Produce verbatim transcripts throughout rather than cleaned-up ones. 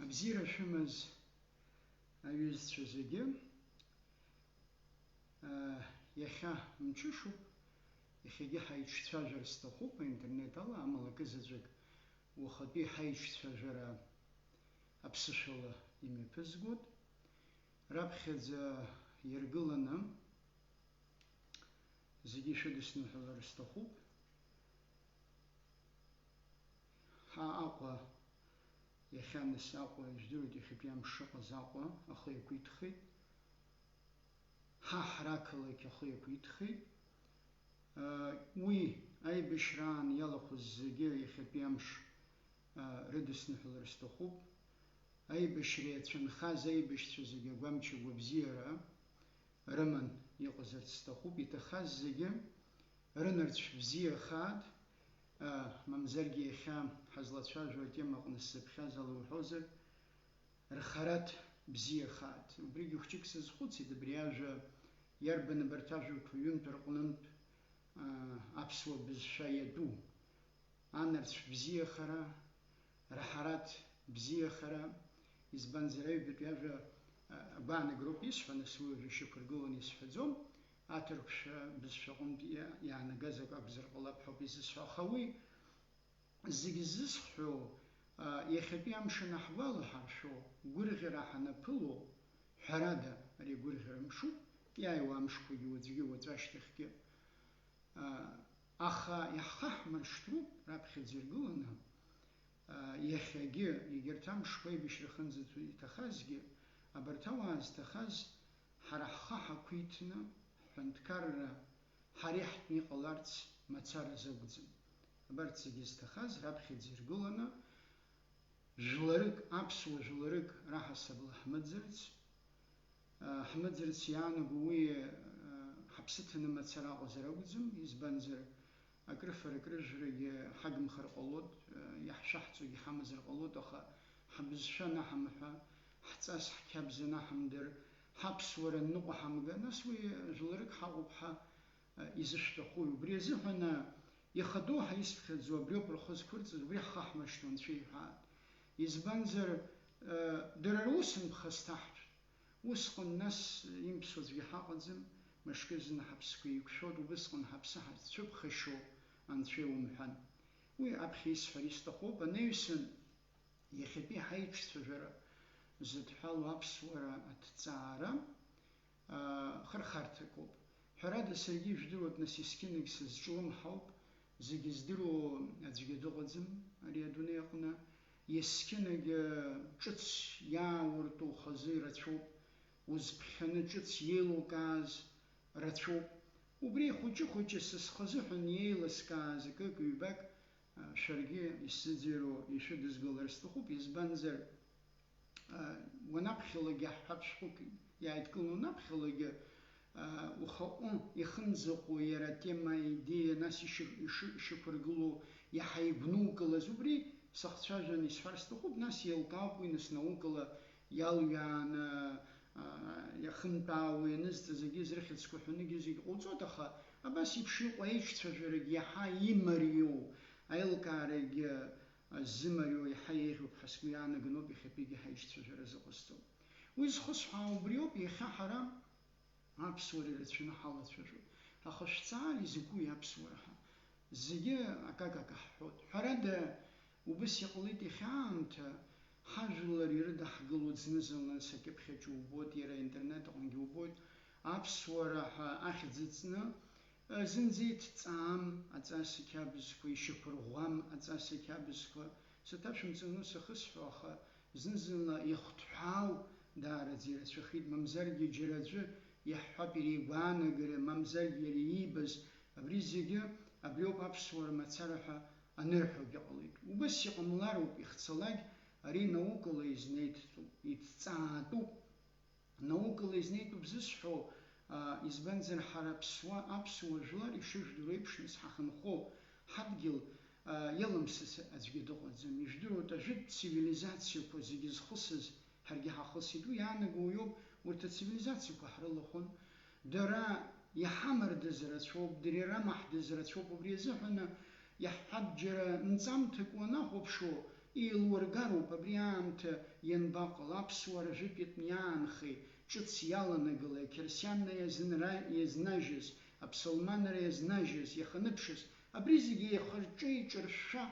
Бзиара шәымаз, аҩызцәа зегьы. Иахьа мҽышоуп, иахьагьы ҳаиҿцәажәар сҭахуп аинтернет ала, амала акызаҵәык уахатәи ҳаиҿцәажәара аԥсышәала имҩаԥызгоит. Раԥхьаӡа иргыланы зегьы ишәыдысныҳәалар сҭахуп. Ҳа Аҟәа, иахьа нас Аҟәа, ижәдыруеит, иахьатәи амш шыҟаз Аҟәа ахы иақәиҭхеит. Ҳа ҳара ақалақь ахы иақәиҭхеит. Уи аибашьраан иалахәыз зегьы иахьатәи амш рыдысныҳәалар сҭахуп. Аибашьра иацәынхаз аибашьцәа зегьы агәамч агәабзиара рыман иҟазарц сҭахуп, иҭахаз зегьы рынарцә бзиахааит, мамзаргьы иахьа ҳазлацәажәо атема аҟны сзыԥхьаз ала уҳәозар, рхараҭ бзиахааит. Убригьы хәҷык сазхәыцит, абри ажәа иарбан абарҭ ажәақәа ҩынтә рҟнынтә аԥсуа бызшәа иатәу. Анарцә бзиахара, раҳараҭ бзиахара, избанзар, аҩбатәи ажәа агәаанагароуп исҳәо, нас уи уажәы ишьақәыргыланы исҳәаӡом, аҭырқәшәа бызшәаҟынтә иаанагаз акы акәзар ҟалап ҳәа ауп изысҳәо, аха уи зегь ззысҳәо, иахьатәи амш анаҳгәалаҳаршәо, гәырӷьара ҳанаԥыло, ҳәарада, ари агәырӷьара мшуп, иааиуа амшқәагьы уаҵәгьы уаҵәашьҭахьгьы. Аха иаҳхаҳмыршҭроуп раԥхьаӡа иргыланы, иахьагьы, егьырҭ амшқәа аибашьра ахьынӡаҭахазгьы, абарҭ ауаа зҭахаз ҳара ҳхы ҳақәиҭны, ҳҳәынҭқарра ҳара иаҳтәны иҟаларц мацара азы акәӡам. Абарҭ зегьы зҭахаз раԥхьаӡа иргыланы, жәларык, аԥсуа жәларык раҳасабала ҳмыӡырц, ҳмыӡырц иаанаго уи ҳаԥсы ҭаны мацара аҟазар акәӡам, избанзар, акрыфара-акрыжәрагьы ҳагымхар ҟалоит, иаҳшәаҳҵогьы ҳамазар ҟалоит, аха ҳбызшәа анаҳамҳәа, ҳҵас ҳқьабз анаҳамдыр, ҳаԥсуара аныҟәа ҳамга, нас уи жәларык ҳаҟоуп ҳәа изышәҭахуи? Убри азыҳәан ихадоу ҳәа исԥхьаӡо абриоуп рхы зқәырҵаз, убри ҳхаҳмыршҭуа анцәа иҳәаат. Избанзар, дара рус нԥха зҭаҳтәт. Усҟан нас имԥсуаӡәгьы ҳаҟаӡам, мышкы зны ҳаԥсқәа еиқәшәоит, убысҟан ҳаԥсы ҳазцәыԥхашьо анцәа иумҳәан. Уи аԥхьа исҳәар исҭахуп, анаҩсан иахьатәи ҳаиҿцәажәара зыдҳәалоу аԥсуара аҭҵаара хырхарҭак ауп. Ҳәарада, саргьы ижәдыруеит, нас, есқьынагь сызҿлымҳауп, зегьы здыруа аӡәгьы дыҟаӡам ари адунеи аҟны, есқьынагь ҿыц иааурту хазы ирацәоуп, узԥхьаны ҿыц иеилукааз рацәоуп. Убри хәыҷы-хәыҷы са схазы ҳәа иеилыскааз акык-ҩбак шәаргьы исзыӡырҩуа ишәыдызгалар сҭахуп, избанзар, уанаԥхьалак иаҳҳәап шәҟәык иааидкыланы уанаԥхьалагьы, ухаҟны ихынӡаҟоу иара атема, аидеиа, нас ишьақәыргылоу иаҳа игәнукылаз, убри сахцәажәаны исҳәар сҭахуп, нас еилкаауп уи, нас наукала иалҩааны иахынтәаауа ианызҵаз, егьи зрыхьӡқәа ҳәаныгьы зегь ҟауҵоит, аха абас еиԥш иҟоу аиҿцәажәарагь иаҳа имариоу аилкаарагь зымариоу иаҳа еиӷьуп ҳәа сгәы иаанагоноуп иахьатәигьы ҳаиҿцәажәара зыҟасҵо. Уи зхысҳәаау убриоуп, иахьа ҳара аԥсуара ирацәаны ҳалацәажәоит. Аха шәҵаара изакәи аԥсуара ҳәа? Зегьы акакака ҳҳәоит. Ҳәарада, убыс иҟалеит иахьа аамҭа, ҳажәлар ирыдаҳгылоит зны-зынла, сакьыԥхьаҿ убоит, иара аинтернет аҟынгьы убоит, аԥсуара ҳәа ахьӡ ыҵны, зынӡа иҭҵаам аҵас ақьабзқәа, ишьақәырӷәӷәам аҵас ақьабзқәа, саҭашәымҵан ус ахысҳәо, аха зны-зынла ихҭҳәаау даараӡа ирацәахеит, мамзаргьы џьара аӡәы иаҳҳәап иара игәаанагара, мамзаргьы иара иибаз, абри зегьы абриоуп аԥсуара мацара ҳәа анырҳәогьы ҟалеит. Убыс иҟамлароуп, ихцалак, ари наукала изнеидтәуп, иҭҵаатәуп. Наукала изнеитәуп зысҳәо, избанзар, ҳара аԥсуа, аԥсуа жәлар ишыжәдыруа еиԥш, нас ҳахынҳәы ҳадгьыл иаламсыц аӡәгьы дыҟаӡам. Ижәдыруеит, ажәытә цивилизациақәа зегьы зхысыз ҳаргьы ҳахысит. Уи иаанагоу иоуп, урҭ ацивилизациақәа ҳрылахәын. Дара иҳамардаз рацәоуп, дара ирымаҳдаз рацәоуп. Убри азыҳәаны иаҳҳәап, џьара нҵамҭак уанахәаԥшуа, Еилургароуп абри аамҭа ианбаҟало, аԥсуара жәытәтәи иаанхеи, ҿыц иаланагылеи, ақьырсианра иазнра-, иазнажьыз, аԥсылманра иазнажьыз, иаханыԥшыз, абри зегьы еихырҿы-еиҿыршәшәа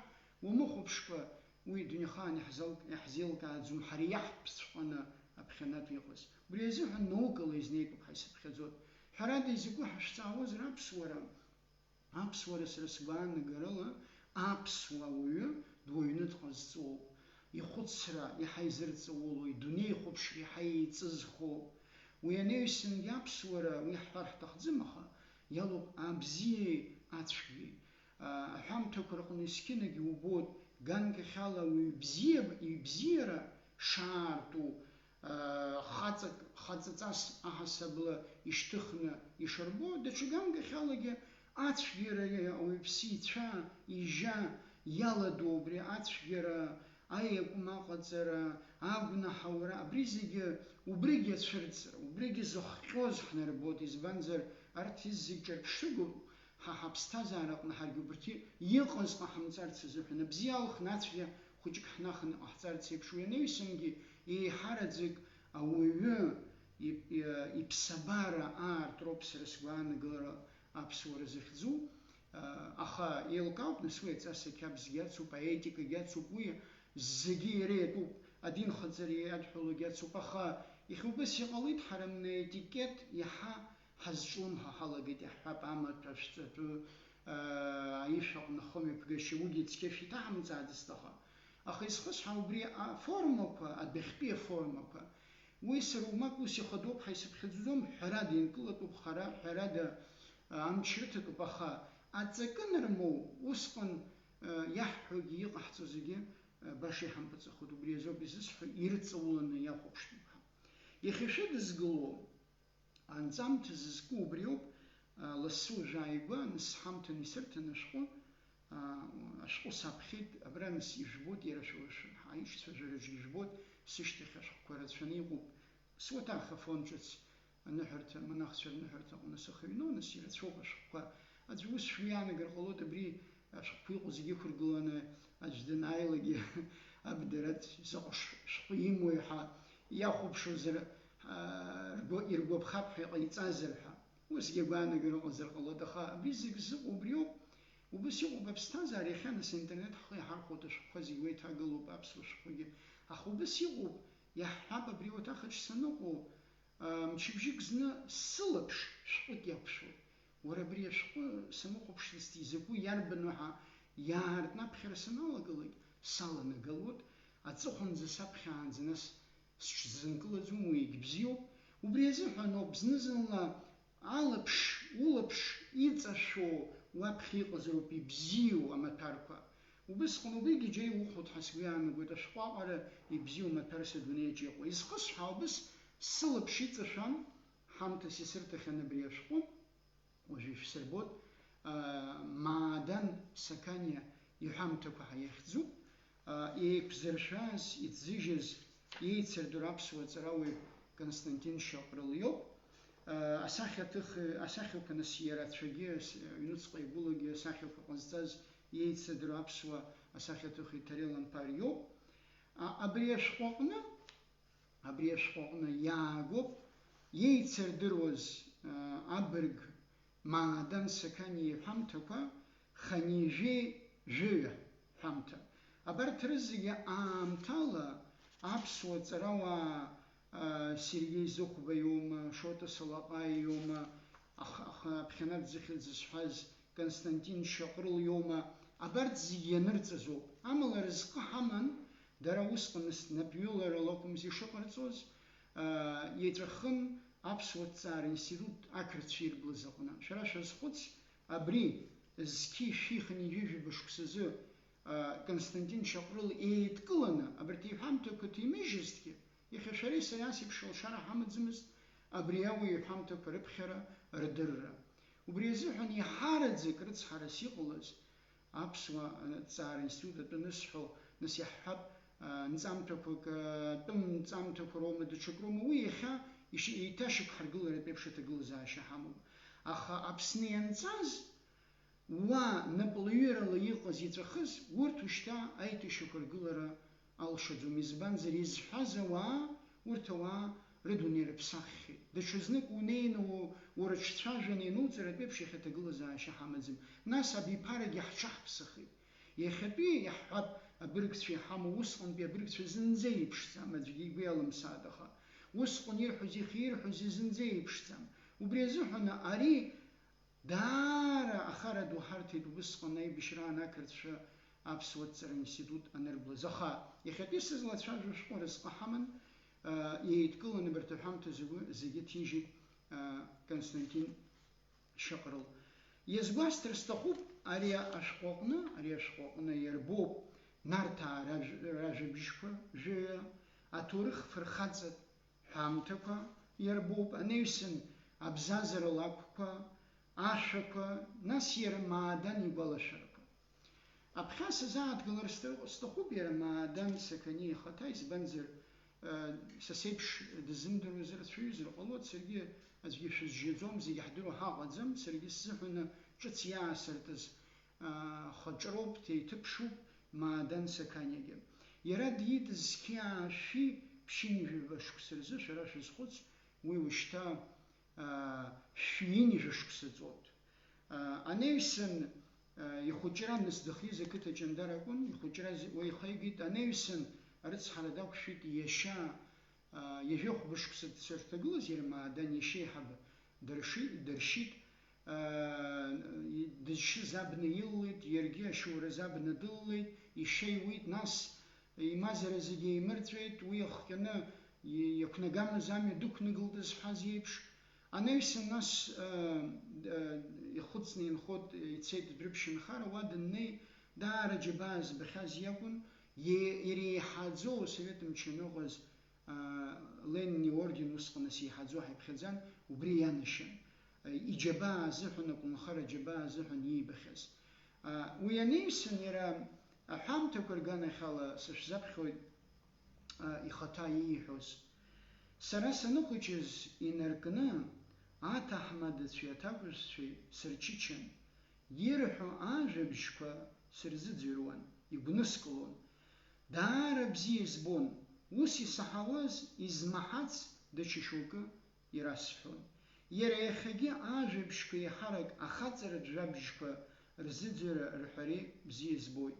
уамыхәаԥшкәа, уи дунеихаан иаҳзалк-, иаҳзеилкааӡом ҳара иаҳтәҵәҟьаны аԥхьанатә иҟаз. Убри азыҳәан наукала изнеитәуп ҳәа исыԥхьаӡоит. Ҳәарада, изакәу ҳашәҵаауазар аԥсуара, Аԥсуара сара сгәаанагарала аԥсуа уаҩы дуаҩны дҟазҵоуп, ихәыцра иаҳа изырҵаулоу, идунеихәаԥшра иаҳа еиҵызхоу. Уи анаҩсангьы аԥсуара, уи ҳҳәар ҳҭахӡам, аха иалоуп абзиеи ацәгьеи. Аҳәамҭақәа рҟны есқьынагь иубоит, ганкахьала уаҩ бзиа, ибзиара шаарту, хаҵак, хаҵаҵас аҳасабала ишьҭыхны ишырбо, даҽа ганкахьалагьы ацәгьара, ауаҩԥсы ицәа, ижьа иаладу убри ацәгьара, аиакәым аҟаҵара, агәнаҳаура, абри зегьы, убригьы ацәырҵра, убригьы зыхҟьоз ҳнарбоит, избанзар, арҭ зегь ҿырԥштәыгоуп, ҳа ҳаԥсҭазаараҟны ҳаргьы убарҭ иҟаз ҟаҳамҵарц азыҳәан, абзиа алхны ацәгьа хәыҷык ҳнаханы иҟаҳҵарц еиԥш, уи анаҩсангьы еиҳараӡак ауаҩы ип-, иа-, иԥсабара аартроуп сара сгәаанагалара аԥсуара захьӡу, а, аха еилкаауп, нас уи аҵас ақьабзгьы ацуп, аетикагьы ацуп, уи зегьы иара иатәуп, адинхаҵара иадҳәалогьы ацуп, аха иахьа убас иҟалеит, ҳара амнаетикет иаҳа ҳазҿлымҳа ҳалагеит, иаҳҳәап, амаҭәа, ашәҵатәы, аа, аишәаҟны ахымҩаԥгашьа, уигьы цқьа шәиҭаҳамҵааӡацт, аха, аха изхысҳәаау убри аформақәа, адәахьтәи аформақәа, уи сара умак ус ихадоуп ҳәа исыԥхьаӡаӡом, ҳәарада, инкылатәуп хара, ҳәарада, аа, амч рыҭатәуп, аха аҵакы анырмоу, усҟан, аа, иаҳҳәогьы иҟаҳҵо зегьы, аа, баша иҳампыҵахоит, убри азоуп изысҳәо, ирҵауланы иахәаԥштәуп ҳәа. Иахьа шәыдызгыло, Анҵамҭа зызку убриоуп, а, лассы уажәы ааигәа, нас ҳамҭан исырҭан ашәҟәы, а, ашәҟәы саԥхьеит, абра нас ижәбоит, иара шәа-, шәа-, ҳаишьцәажәараҿгьы ижәбоит, сышьҭахь ашәҟәқәа рацәаны иҟоуп, суаҭах Афон ҿыц аныҳәарҭа, амонахцәа рныҳәарҭа аҟны сахьыҩноу, нас ирацәоуп ашәҟәқәа. Аӡәы ус шәгәы иаанагар ҟалоит, абри ашәҟәқәа иҟоу зегьы ықәыргыланы аӡә данааилакгьы аб дара заҟа ш-, шәҟәы имои ҳәа иахәаԥшуазар, аа, ргәы-, иргәаԥхап ҳәа иҟаиҵазар ҳәа. Усгьы агәаанагара ыҟазар ҟалоит, аха абри зегь зыҟоу убриоуп. Убас иҟоуп аԥсҭазаара, иахьа нас аинтернет ҳхы иаҳархәоит, ашәҟәқәа зегь уа иҭагылоуп, аԥсуа шәҟәқәагьы. Аха убас иҟоуп, иаҳҳәап, абри ауаҭах аҿы саныҟоу, а, мчыбжьык зны сылаԥш шәҟәык иақәшәоит. Уара абри ашәҟәы самыхәаԥшӡацт, изакәу иарбану ҳәа иаартны аԥхьара саналагалак, саланагалоит, аҵыхәанӡа саԥхьаанӡа нас сҽзынкылаӡом, уигь бзиоуп. Убри азыҳәан ауп зны-зынла алаԥш, улаԥш иҵашәо уаԥхьа иҟазароуп ибзиоу амаҭәарқәа. Убысҟан убригьы џьа иухәоит ҳәа сгәы иаанагоит, ашәҟәы аҟара ибзиоу амаҭәарс адунеиаҿ иҟоу. Изхысҳәаау абыс сылаԥш иҵашәан, ҳамҭас исырҭахьан абри ашәҟәы. Уажәы ишәсырбоит, аа, Маадан Сақаниа иҳәамҭақәа ҳәа иахьӡуп. Аа, еиқәзыршәаз, иӡыжьыз, еицырдыруа аԥсуа ҵарауаҩ Константин Шьаҟрыл иоуп. Аа, асахьаҭых-, асахьақәа нас иара ацәагьы с-, аҩнуҵҟа игәылагьы асахьақәа ҟазҵаз, еицырдыруа аԥсуа асахьаҭыхҩы Ҭарел Анԥар иоуп. А, абри ашәҟәы аҟны Абри ашәҟәы аҟны иаагоуп еицырдыруаз, а, абырг Маадан Сақаниа иҳәамҭақәа, хынҩажәи жәаҩа ҳәамҭа. Абарҭ рызегьы аамҭала аԥсуа ҵарауаа, а, Сергеи Зыхәба иоума, Шоҭа Салаҟаиа иоума, аха, аха аԥхьанатә зыхьӡ зҳәаз Константин Шьаҟрыл иоума, абарҭ зегьы ианырҵаз ауп. Амала рызҟы ҳаман, дара усҟан нас напҩыларала акәымзи ишыҟарҵоз, аа, иаҵәахын аԥсуа ҭҵаара институт ақырҭцәа ирблыз аҟны. Шәара шәазхәыц, абри зқьи шәи хынҩажәи жәаба шықәсазы, аа, Константин Шьаҟрыл еидкыланы абарҭ иҳәамҭақәа ҭимыжьызҭгьы, иахьа шәареи сареи ас еиԥш алшара ҳамаӡамызт абри ауаҩ иҳәамҭақәа рыԥхьара, рдырра. Убри азыҳәан иаҳараӡак рыцҳарас иҟалаз аԥсуа ҭҵаара институт атәы анысҳәо, нас иаҳҳәап, нҵамҭақәак, атәым нҵамҭақәа роума, даҽак роума, уи иахьа иши-, еиҭашьақәҳаргыларатә еиԥш аҭагылазаашьа ҳамоуп. Аха Аԥсны ианҵаз, Уа, напылаҩырала иҟаз иҵәахыз, урҭ ушьҭа аиҭашьақәа ргылара алшаӡом, избанзар, изҳәаз ауаа, урҭ ауаа рыдунеи рыԥсаххьеит. Даҽазнык унеины у-, урыҿцәажәаны иануҵаратәеиԥш, иахьа ҭагылазаашьа ҳамаӡам. Нас абиԥарагьы ҳҽаҳԥсахит. Иахьатәи иаҳҳәап, абыргцәа иҳамоу усҟантәи абыргцәа зынӡа еиԥшӡам, аӡәгьы игәы иалымсааит, аха усҟан ирҳәози иахьа ирҳәози зынӡа еиԥшӡам. Убри азыҳәан ари даара ахара ду ҳарҭеит убысҟан аибашьраан ақырҭцәа аԥсуа ҭҵара институт анырблыз. Аха иахьатәи сызлацәажәо шәҟәы разҟы ҳаман, а, еидкыланы абарҭ аҳәамҭа зегьы, зегьы ҭижьит, а, Константин Шьаҟрыл. Иазгәасҭар сҭахуп, ари ашәҟәы аҟны, ари ашәҟәы аҟны иарбоуп Нарҭаа ражә-, ражәабжьқәа жәаҩа, аҭоурых фырхаҵатә ҳәамҭақәа иарбоуп, анаҩсан абзазара лакәқәа, ашәақәа, нас иара Маадан игәалашәарақәа. Аԥхьа сазааҭгылар сҭа-, сҭахуп иара Маадан Сақаниа ихаҭа, избанзар, э, са сеиԥш дызымдыруазар цәаҩызар ҟалоит, саргьы аӡәгьы шәызжьаӡом, зегьы ҳдыруа ҳаҟаӡам, саргьы сзыҳәаны ҿыц иаасыртыз, э, хаҿроуп, ҭеиҭыԥшуп Маадан Сақаниагьы. Иара диит зқьи аашәи ԥшьынҩажәи жәаба шықәса рзы, шәара шәазхәыц, уи ушьҭа, э, шәи ҩынҩажәа шықәса ҵуеит. Э, анаҩсан, э, ихәыҷра, нас дахьиз ақыҭа Ҷандар акәын, ихәыҷра зи-, уа ихаигеит, анаҩсан арыцҳара дақәшәеит иашьа, э, ҩажәи хәба шықәса дцәырҭагылаз иара Маадан иашьа еиҳабы дырши-, дыршьит, э, дызшьыз абна илалеит, иаргьы ашьоуразы абна дылалеит, ишьа иуит, нас имазара зегьы еимырҵәеит, уи иахҟьаны и-, иақәнагамыз амҩа дықәнагылт зҳәаз иеиԥш, анаҩсан нас, э, э, ихәыцны инхоит, ицеит Дәрыԥшьынхара, уа даннеи, даара џьабаа збахьаз иакәын, е-, иреиҳаӡоу асовет мчы аныҟаз, э, Ленин иорден усҟан ас еиҳаӡоу ҳаиԥхьаӡан, убри ианашьан. Э, иџьабаа азыҳәан, аколнхара џьабаа азыҳәан иибахьаз. Э, уи анаҩсан иара аҳәамҭақәа рганахьала сышәзаԥхьоит, э, ихаҭа ииҳәоз. Сара саныхәыҷыз инаркны аҭаҳмадацәеи аҭакәажәцәеи сырчычан, ирҳәо ажәабжьқәа сырзыӡырҩуан, игәныскылон. Даара бзиа избон, ус исаҳауаз, измаҳац даҽа шьоукы ирасҳәон. Иара иахьагьы ажәабжьқәа еиҳарак ахаҵаратә жәабжьқәа рзыӡырҩра рҳәареи бзиа избоит.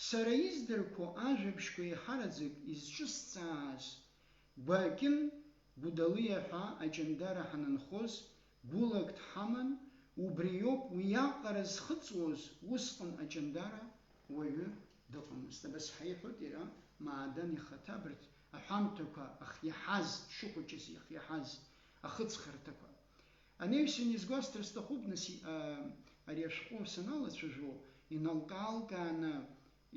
Сара издырқәо ажәабжьқәа еиҳараӡак изҿысҵааз Гәакьын Гәдалиа ҳәа Аҷандара ҳанынхоз, гәылак дҳаман, убриоуп, уиаҟара зхыҵуаз усҟан Аҷандара уаҩы дыҟамызт. Абас ҳаиҳәоит иара Маадан ихаҭа абарҭ аҳәамҭақәа ахьиаҳаз, дшыхәыҷыз иахьиаҳаз, ахыҵхырҭақәа. Анаҩсан изгәасҭар сҭахуп, нас, и-, а, ари ашәҟәы саналацәажәо, иналкаалкааны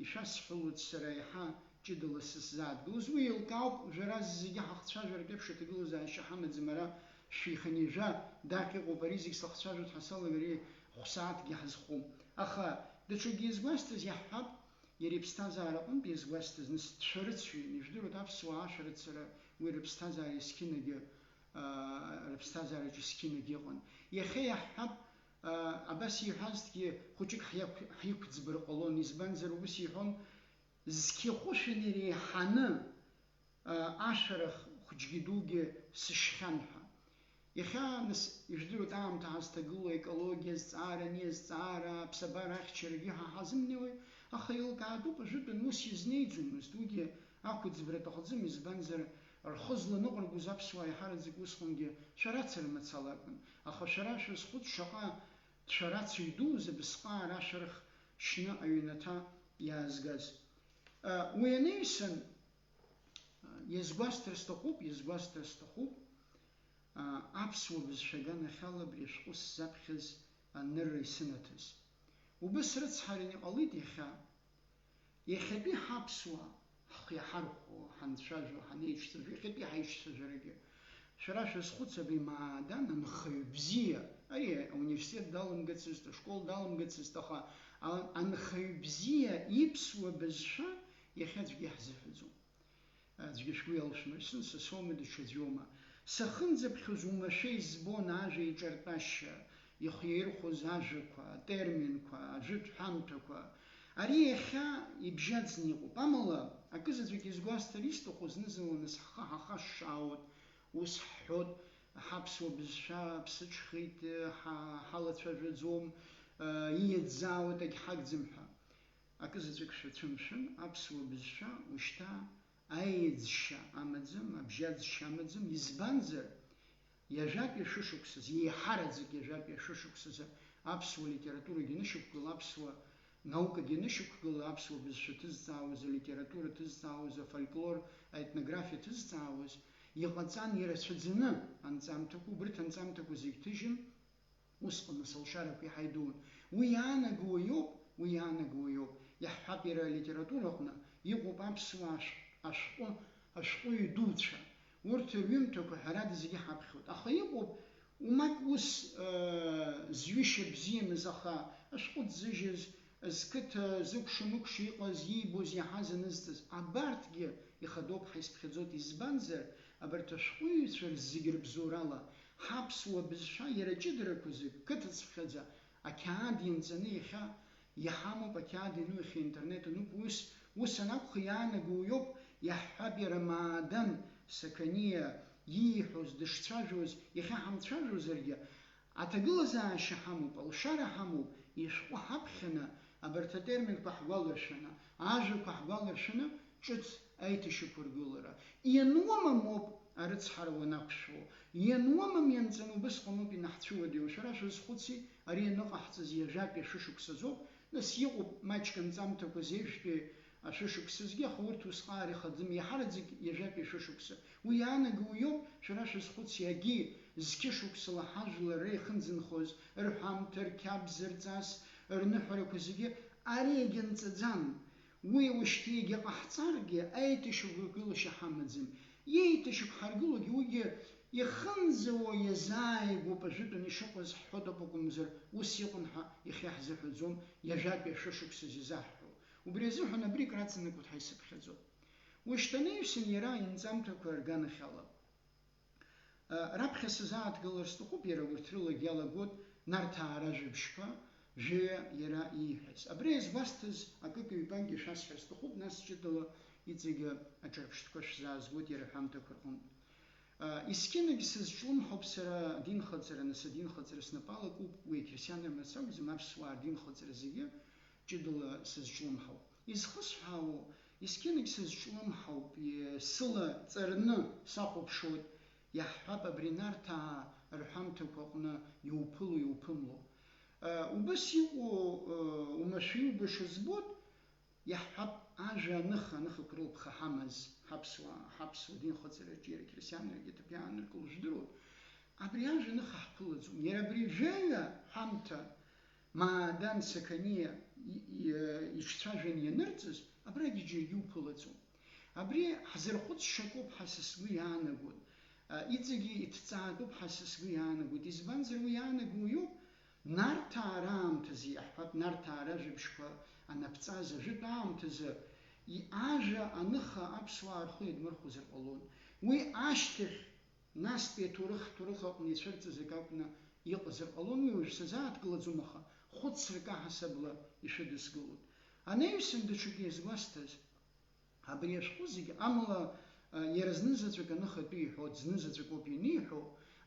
ишәасҳәалоит сара еиҳа ҷыдала сысзааҭгылоз. Уи еилкаауп, жәара зегьы ҳахцәажәартә еиԥш аҭагылазаашьа ҳамаӡам, ара шәихынҩажәа даҟь ыҟоуп, ари зегь слахцәажәоит ҳәа салагар, хә-сааҭкгьы ҳазхом. Аха даҽакгьы иазгәасҭаз иаҳҳәап, иара иԥсҭазаара аҟынтә иазгәасҭаз, нас дшәарыцаҩын, ижәдыруеит, аԥсуаа ашәарыцара уи рыԥсҭазаара есқьынагьы, аа, рыԥсҭазаараҿы есқьынагьы ыҟан. Иахьа иаҳҳәап, аа, абас иҳәазҭгьы хәыҷык ҳиақә-, ҳиқәӡбар ҟалон, избанзар, убас иҳәон, зқьы хәышәын иреиҳаны, аа, ашәарах хәыҷгьы дугьы сышьхьан ҳәа. Иахьа, нас, ижәдыруеит, аамҭа ҳазҭагылоу аекологиа азҵаара, ани азҵаара, аԥсабара ахьчарагьы ҳа ҳазымнеиуеит, аха еилкаатәуп, ажәытәан ус иазнеиӡомызт, уигьы ақәыӡбара аҭахӡам, избанзар, рхы зланыҟәыргоз аԥсуаа еиҳараӡак усҟангьы шәарацара мацала акәын, аха шәара шәазхәыц, шаҟа шәарацаҩ дуузеи абысҟак ара ашәарах шьны аҩнаҭа иаазгаз. Уи анаҩсан, иазгәасҭар сҭахуп, иазгәасҭар сҭахуп, аԥсуа бызшәа аганахьала абри ашәҟәы сзаԥхьаз анырра исынаҭаз. Убыс рыцҳаран иҟалеит иахьа. Иахьатәи ҳаԥсуаа, ҳхы иаҳархәо, ҳанцәажәо, ҳанеицәажәо, иахьатәи ҳаицәажәарагьы. Шәара шәазхәыц, абри Маадан анхаҩ бзиа, ари ауниверситет далымгацызт, ашкол далымгацызт, аха а-, анхаҩ бзиа иԥсуа бызшәа иахьа аӡәгьы иаҳзыҳәаӡом. Аӡәгьы шәгәы иалшәом, сын са соума, даҽаӡәоума. Сахынӡаԥхьоз уамашәа избон ажәа иҿартәашьа, ихы иаирхәоз ажәақәа, атерминқәа, ажәытә ҳәамҭақәа. Ари иахьа ибжьаӡны иҟоуп. Амала, акызаҵәык изгәасҭар исҭаху, зны-зынла нас ҳхы ҳахашшаауеит, ус ҳҳәоит, ҳаԥсуа бызшәа ԥсыҽхеит, ҳа-, ҳалацәажәаӡом, ииаӡаауеит, агьҳагӡам ҳәа. Акызаҵәык шәацәымшәан, аԥсуа бызшәа ушьҭа аеҵшьа амаӡам, абжьаӡшьа амаӡам, избанзар, ҩажәатәи ашәышықәсазы, еиҳараӡак ҩажәатәи ашәышықәсазы аԥсуа литературагьы анышьақәгыла, аԥсуа наукагьы анышьақәгыла, аԥсуа бызшәа ҭызҵаауаз, алитература ҭызҵаауаз, афольклор, аетнографиа ҭызҵаауаз, иҟаҵан ирацәаӡаны анҵамҭақәа, убырҭ анҵамҭақәа зегь ҭыжьын, усҟан нас алшарақәа иаҳа идуун. Уи иаанаго уаҩуп, уи иаанаго уаҩуп. Иаҳҳәап, иара алитература аҟны иҟоуп аԥсуаа ашә-, ашәҟәы, ашәҟәыҩҩы дуцәа. Урҭ рҩымҭақәа, ҳәарада, зегьы ҳаԥхьоит. Аха иҟоуп, умак ус, ыы, зҩышьа бзиамыз, аха ашәҟәы ҭзыжьыз, зқыҭа зыкәша-мыкәша иҟаз, иибоз, иаҳаз, анызҵаз. Абарҭгьы ихадоуп ҳәа исԥхьаӡоит. Избанзар, абарҭ ашәҟәыҩҩцәа рзегь рыбзоурала, ҳаԥсуа бызшәа иара ҷыдарақәа зегь, қыҭацыԥхьаӡа, ақьаад ианҵаны иахьа иҳамоуп, ақьаад иану иахьа интернет ануп, ус, ус анакәха иаанаго уиоуп, иаҳҳәап, иара Маадан Сақаниа ииҳәоз, дышцәажәоз, иахьа ҳамцәажәозаргьы, аҭагылазаашьа ҳамоуп, алшара ҳамоуп, ишәҟәы ҳаԥхьаны, абарҭ атерминқәа ҳгәаларшәаны, ажәақәа ҳгәаларшәаны, ҿыц аиҭашьақәыргылара. Иануамам ауп арыцҳара уанақәшәо. Иануамам ианҵаны убысҟаноуп инаҳцәыуадаҩу. Шәара шәазхәыци, ари аныҟаҳҵаз ҩажәатәи ашәышықәсазоуп, нас иҟоуп маҷк анҵамҭақәа зежәтәи ашәышықәсазгьы, аха урҭ усҟан ар ихаӡам, иаҳараӡак ҩажәатәи ашәышықәса. Уи иаанаго уиоуп, шәара шәазхәыци, агьи, зқьышықәсала ҳажәлар реихынӡынхоз рҳәамҭа, рқьабз, рҵас, рныҳәарақәа зегьы ари иагьынҵаӡам. Уи ушьҭа егьа ҟаҳҵаргьы, аиҭашьақәыргылашьа ҳамаӡам. Иеиҭашьақәҳаргылогьы уигьы ихынӡауа иазааигәоуп, ажәытәан ишыҟаз ҳҳәоит акәымзар, ус иҟан ҳәа иахьа ҳзыҳәаӡом, ҩажәатәи ашәышықәсаз изаҳҳәо. Убри азыҳәан абри краҵанакуеит ҳәа исыԥхьаӡоит. Ушьҭа анаҩсан иара инҵамҭақәа рганахьала. Раԥхьа сазааҭгылар сҭахуп, иара урҭ рылагьы иалагоит Нарҭаа ражәабжьқәа жәаҩа иара ииҳәаз. Абри иазгәасҭаз акык-ҩбакгьы шәасҳәар сҭахуп, нас ҷыдала иҵегьы аҿырԥштәқәа шәзаазгоит иара аҳәамҭақәа рҟынтә. Есқьынагь сызҿлымҳауп сара адинхаҵара, нас адинхаҵара снапала куп, уи ақьырсианра мацакәӡам, аԥсуаа рдинхаҵара зегьы ҷыдала сызҿлымҳауп. Изхысҳәаауоу, есқьынагь сызҿлымҳауп, сыла ҵарны сахәаԥшуеит, иаҳҳәап, абри Нарҭаа рҳәамҭақәа аҟны иуԥыло, иуԥымло. Убас иҟоу, умашәа иубаша збоит, иаҳҳәап, ажәа аныха, аныхақәа рылԥха ҳамаз, ҳаԥсуаа, ҳаԥсуа динхаҵараҿы иара ақьырсианрагьы аҭыԥ иааныркыло жәдыруеит. Абри ажәа аныха ҳԥылаӡом. Иара абри жәаҩа ҳәамҭа Маадан Сақаниа и-, и-, иҽцәажәан ианырҵаз, абрагьы џьаргьы уԥылаӡом. Абри ҳзырхәыцшьакоуп ҳәа са сгәы иаанагоит. А, иҵегьы иҭҵаатәуп ҳәа са сгәы иаанагоит. Избанзар, уи иаанаго уиоуп, Нарҭаа раамҭазы, иаҳҳәап, Нарҭаа ражәабжьқәа анаԥҵаз ажәытә аамҭазы и-, ажәа аныха аԥсуаа рхы иадмырхәозар ҟалон. Уи ашьҭахь Настәи аҭоурых ҳҭоурых аҟны ицәырҵыз акы акәны иҟазар ҟалон, уи уажә сазааҭгылаӡом, аха хәыцрак аҳасабала ишәыдыскылоит. Анаҩсан даҽакы иазгәасҭаз, абри ашәҟәы зегьы, амала, а, иара знызаҵәык аныхатәы иҳәоит, знызаҵәык ауп ианиҳәо,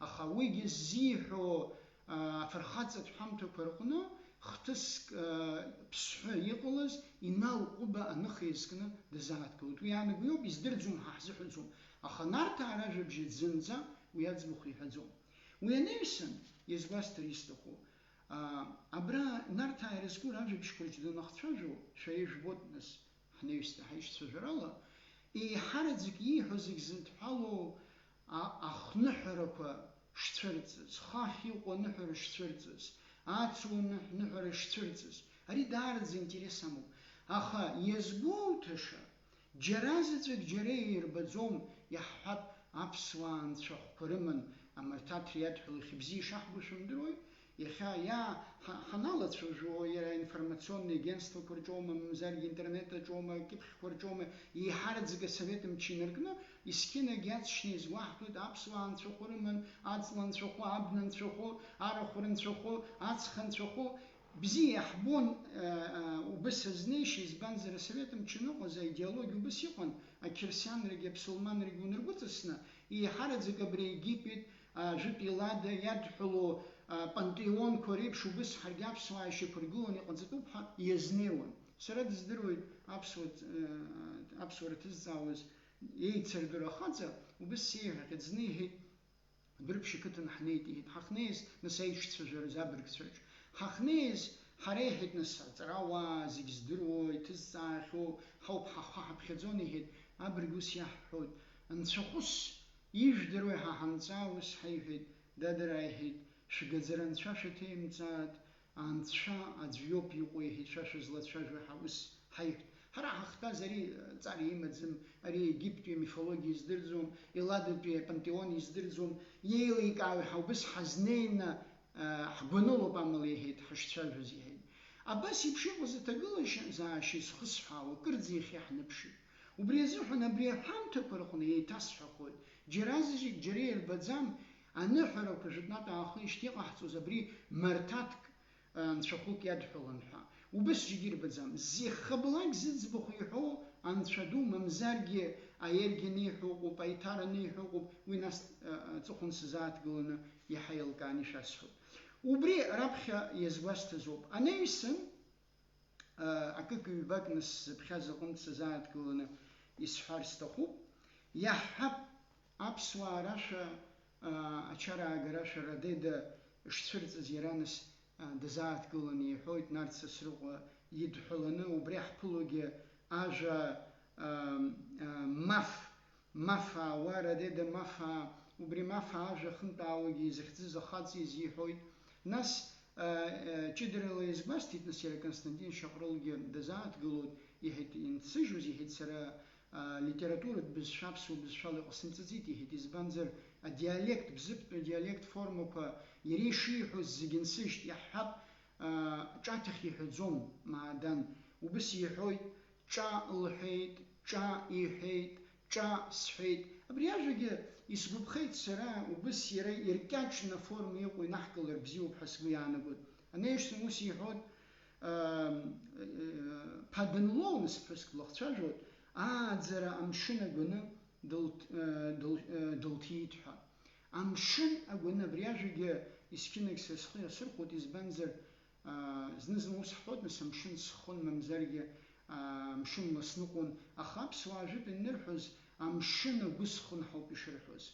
аха уигьы ззиҳәо, а, афырхаҵатә ҳәамҭақәа рҟны хҭыск, а, ԥсҳәы иҟалаз Инал Ҟәыба аныха иазкны дазааҭгылоит. Уи иаанаго иоуп, издырӡом ҳәа ҳзыҳәаӡом, аха Нарҭаа ражәабжь аӡынӡа уи аӡбахә иҳәаӡом. Уи анаҩсан, иазгәасҭар исҭаху, аа, абра Нарҭаа ирызку ражәабжьқәа рҿы данахцәажәо, шәара ижәбоит, нас, ҳнаҩс-, ҳаишьцәажәарала, еиҳараӡак ииҳәо зегь зыдҳәалоу а-, ахныҳәарақәа шцәырҵыз, хахь иҟоу аныҳәара шцәырҵыз, ацу аныҳ-, ныҳәара шцәырҵыз, ари даараӡа интерес амоуп. Аха иазгәоуҭаша, џьара заҵәык џьара иирбаӡом, иаҳҳәап, аԥсуаа анцәахәқәа рыман, амарҭаҭра иадҳәалоу ихьыбзиа ишаҳбо шәымдыруеи? Иахьа иа-, ҳа-, ҳаналацәажәо, иара аинформационный агентствақәа рҿоума, мамзаргьы интернет аҿоума, акьыԥхьқәа рҿоума, еиҳараӡак асовет мчы инаркны, есқьынагь иаҵшьны изгәаҳҭоит, аԥсуаа анцәахәы рыман, аҵла анцәахәы, абна анцәахәы, арахә рынцәахәы, аҵх анцәахәы. Бзиа иаҳбон, э, э, убыс азнеишьа, избанзар, асовет мчы аныҟаз аидеологиа убыс иҟан, ақьырсианрагьы аԥсылманрагьы унаргәыҵасны, еиҳараӡак абри Египет, ажәытә Елада иадҳәалоу, а, пантеонқәа реиԥш убыс ҳаргьы аԥсуаа ишьақәыргыланы иҟаҵатәуп ҳәа иазнеиуан. Сара дыздыруеит аԥсуа, э, аԥсуара ҭызҵаауаз еицырдыруа ахаҵа, убыс сеиҳәахьеит, зны иҳәеит, Дәрыԥшь ақыҭан ҳнеит, иҳәеит, ҳахнеиз, нас аиҿцәажәараз абыргцәаҿ. Ҳахнеиз, ҳара иҳәеит, нас аҵарауаа зегь здыруа, иҭызҵаахьоу ҳауп, ҳахәы ҳаԥхьаӡон, иҳәеит, абырг ус иаҳҳәоит, анцәахәыс, ижәдыруеи ҳа ҳанҵаа, ус ҳаиҳәеит, дадара, иҳәеит, шәгаӡара анцәа шәаҭеимҵааит, Анцәа аӡә иоуп иҟоу, иҳәеит, шәа шәызлацәажәо ҳәа ус ҳаиҳәт. Ҳара ҳахҭәаз ари ҵара имаӡам, ари Египтәи амифологиа издырӡом, Еладатәи апантеон издырӡом, иеиликаауеи ҳәа убыс ҳазнеины, а, ҳгәанылоуп, амала, иҳәеит, ҳашцәажәоз, иҳәеит. Абас еиԥш иҟаз аҭагылазаашьа изхысҳәаауа, кырӡа иахьа ҳныԥшит. Убри азыҳәан абри аҳәамҭақәа рҟны еиҭасҳәахоит, џьара зегь џьара ирбаӡам, аныҳәарақәа жәытәнатә аахижьҭеи иҟаҳҵоз абри марҭаҭк, анцәахәык иадҳәалан ҳәа. Убыс зегьы ирбаӡам. Зехаблак зыӡбахә иҳәо анцәа ду, мамзаргьы аергьаны иҳәо ыҟоуп, аиҭараны иҳәо ыҟоуп, уи нас, а, аҵыхәан сзааҭгыланы иаҳа еилкааны ишәасҳәоит. Убри раԥхьа иазгәасҭаз ауп. Анаҩсан, а, акык-ҩбак нас сзыԥхьаз аҟынтә сазааҭгыланы исҳәар сҭахуп. Иаҳҳәап, аԥсуаа рашәа, а, ачараагара ашәа Радеда шцәырҵыз иара нас, а, дазааҭгыланы иҳәоит, Нарҭ Сасрыҟәа идҳәаланы, убри ҳԥылогьы ажәа, а, а, маф, маф аауа, Радеда маф аа, убри маф аа ажәа хынтә аауагьы изыхьӡыз ахаҵа изиҳәоит. Нас, а, а, ҷыдарала иазгәасҭеит, нас иара Константин Шьаҟрылгьы дазааҭгылоит, иҳәеит, инсыжьуаз, иҳәеит, сара, а, литературатә бызшәа аԥсуа бызшәала иҟасымҵаӡеит, иҳәеит, избанзар, адиалект, бзыԥтә адиалект формақәа иара ишиҳәоз зегьы нсыжьт, иаҳҳәап, а, ҿаҭахь иҳәаӡом, маадан, убыс иҳәоит, ҿа лҳәеит, ҿа иҳәеит, ҿа сҳәеит. Абри ажәагьы исгәаԥхеит сара, убыс иара иркьаҿны аформа иҟоу инаҳкылар бзиоуп ҳәа сгәы иаанагоит. Анаҩсан ус иҳәоит, ам, э, ԥаданлоу, нас ԥҳәыск длахцәажәоит, ааӡара амшын агәаны дылт-, э, дыл-, э, дылҭиит ҳәа. Амшын агәаны абри ажәагьы есқьынагь са схы иасырхәоит, избанзар, аа, зны-зынла ус ҳҳәоит, нас, амшын схын, мамзаргьы, аа, амшын ласныҟәон, аха аԥсуаа жәытә инырҳәоз, амшын агәы схын ҳауп ишырҳәоз.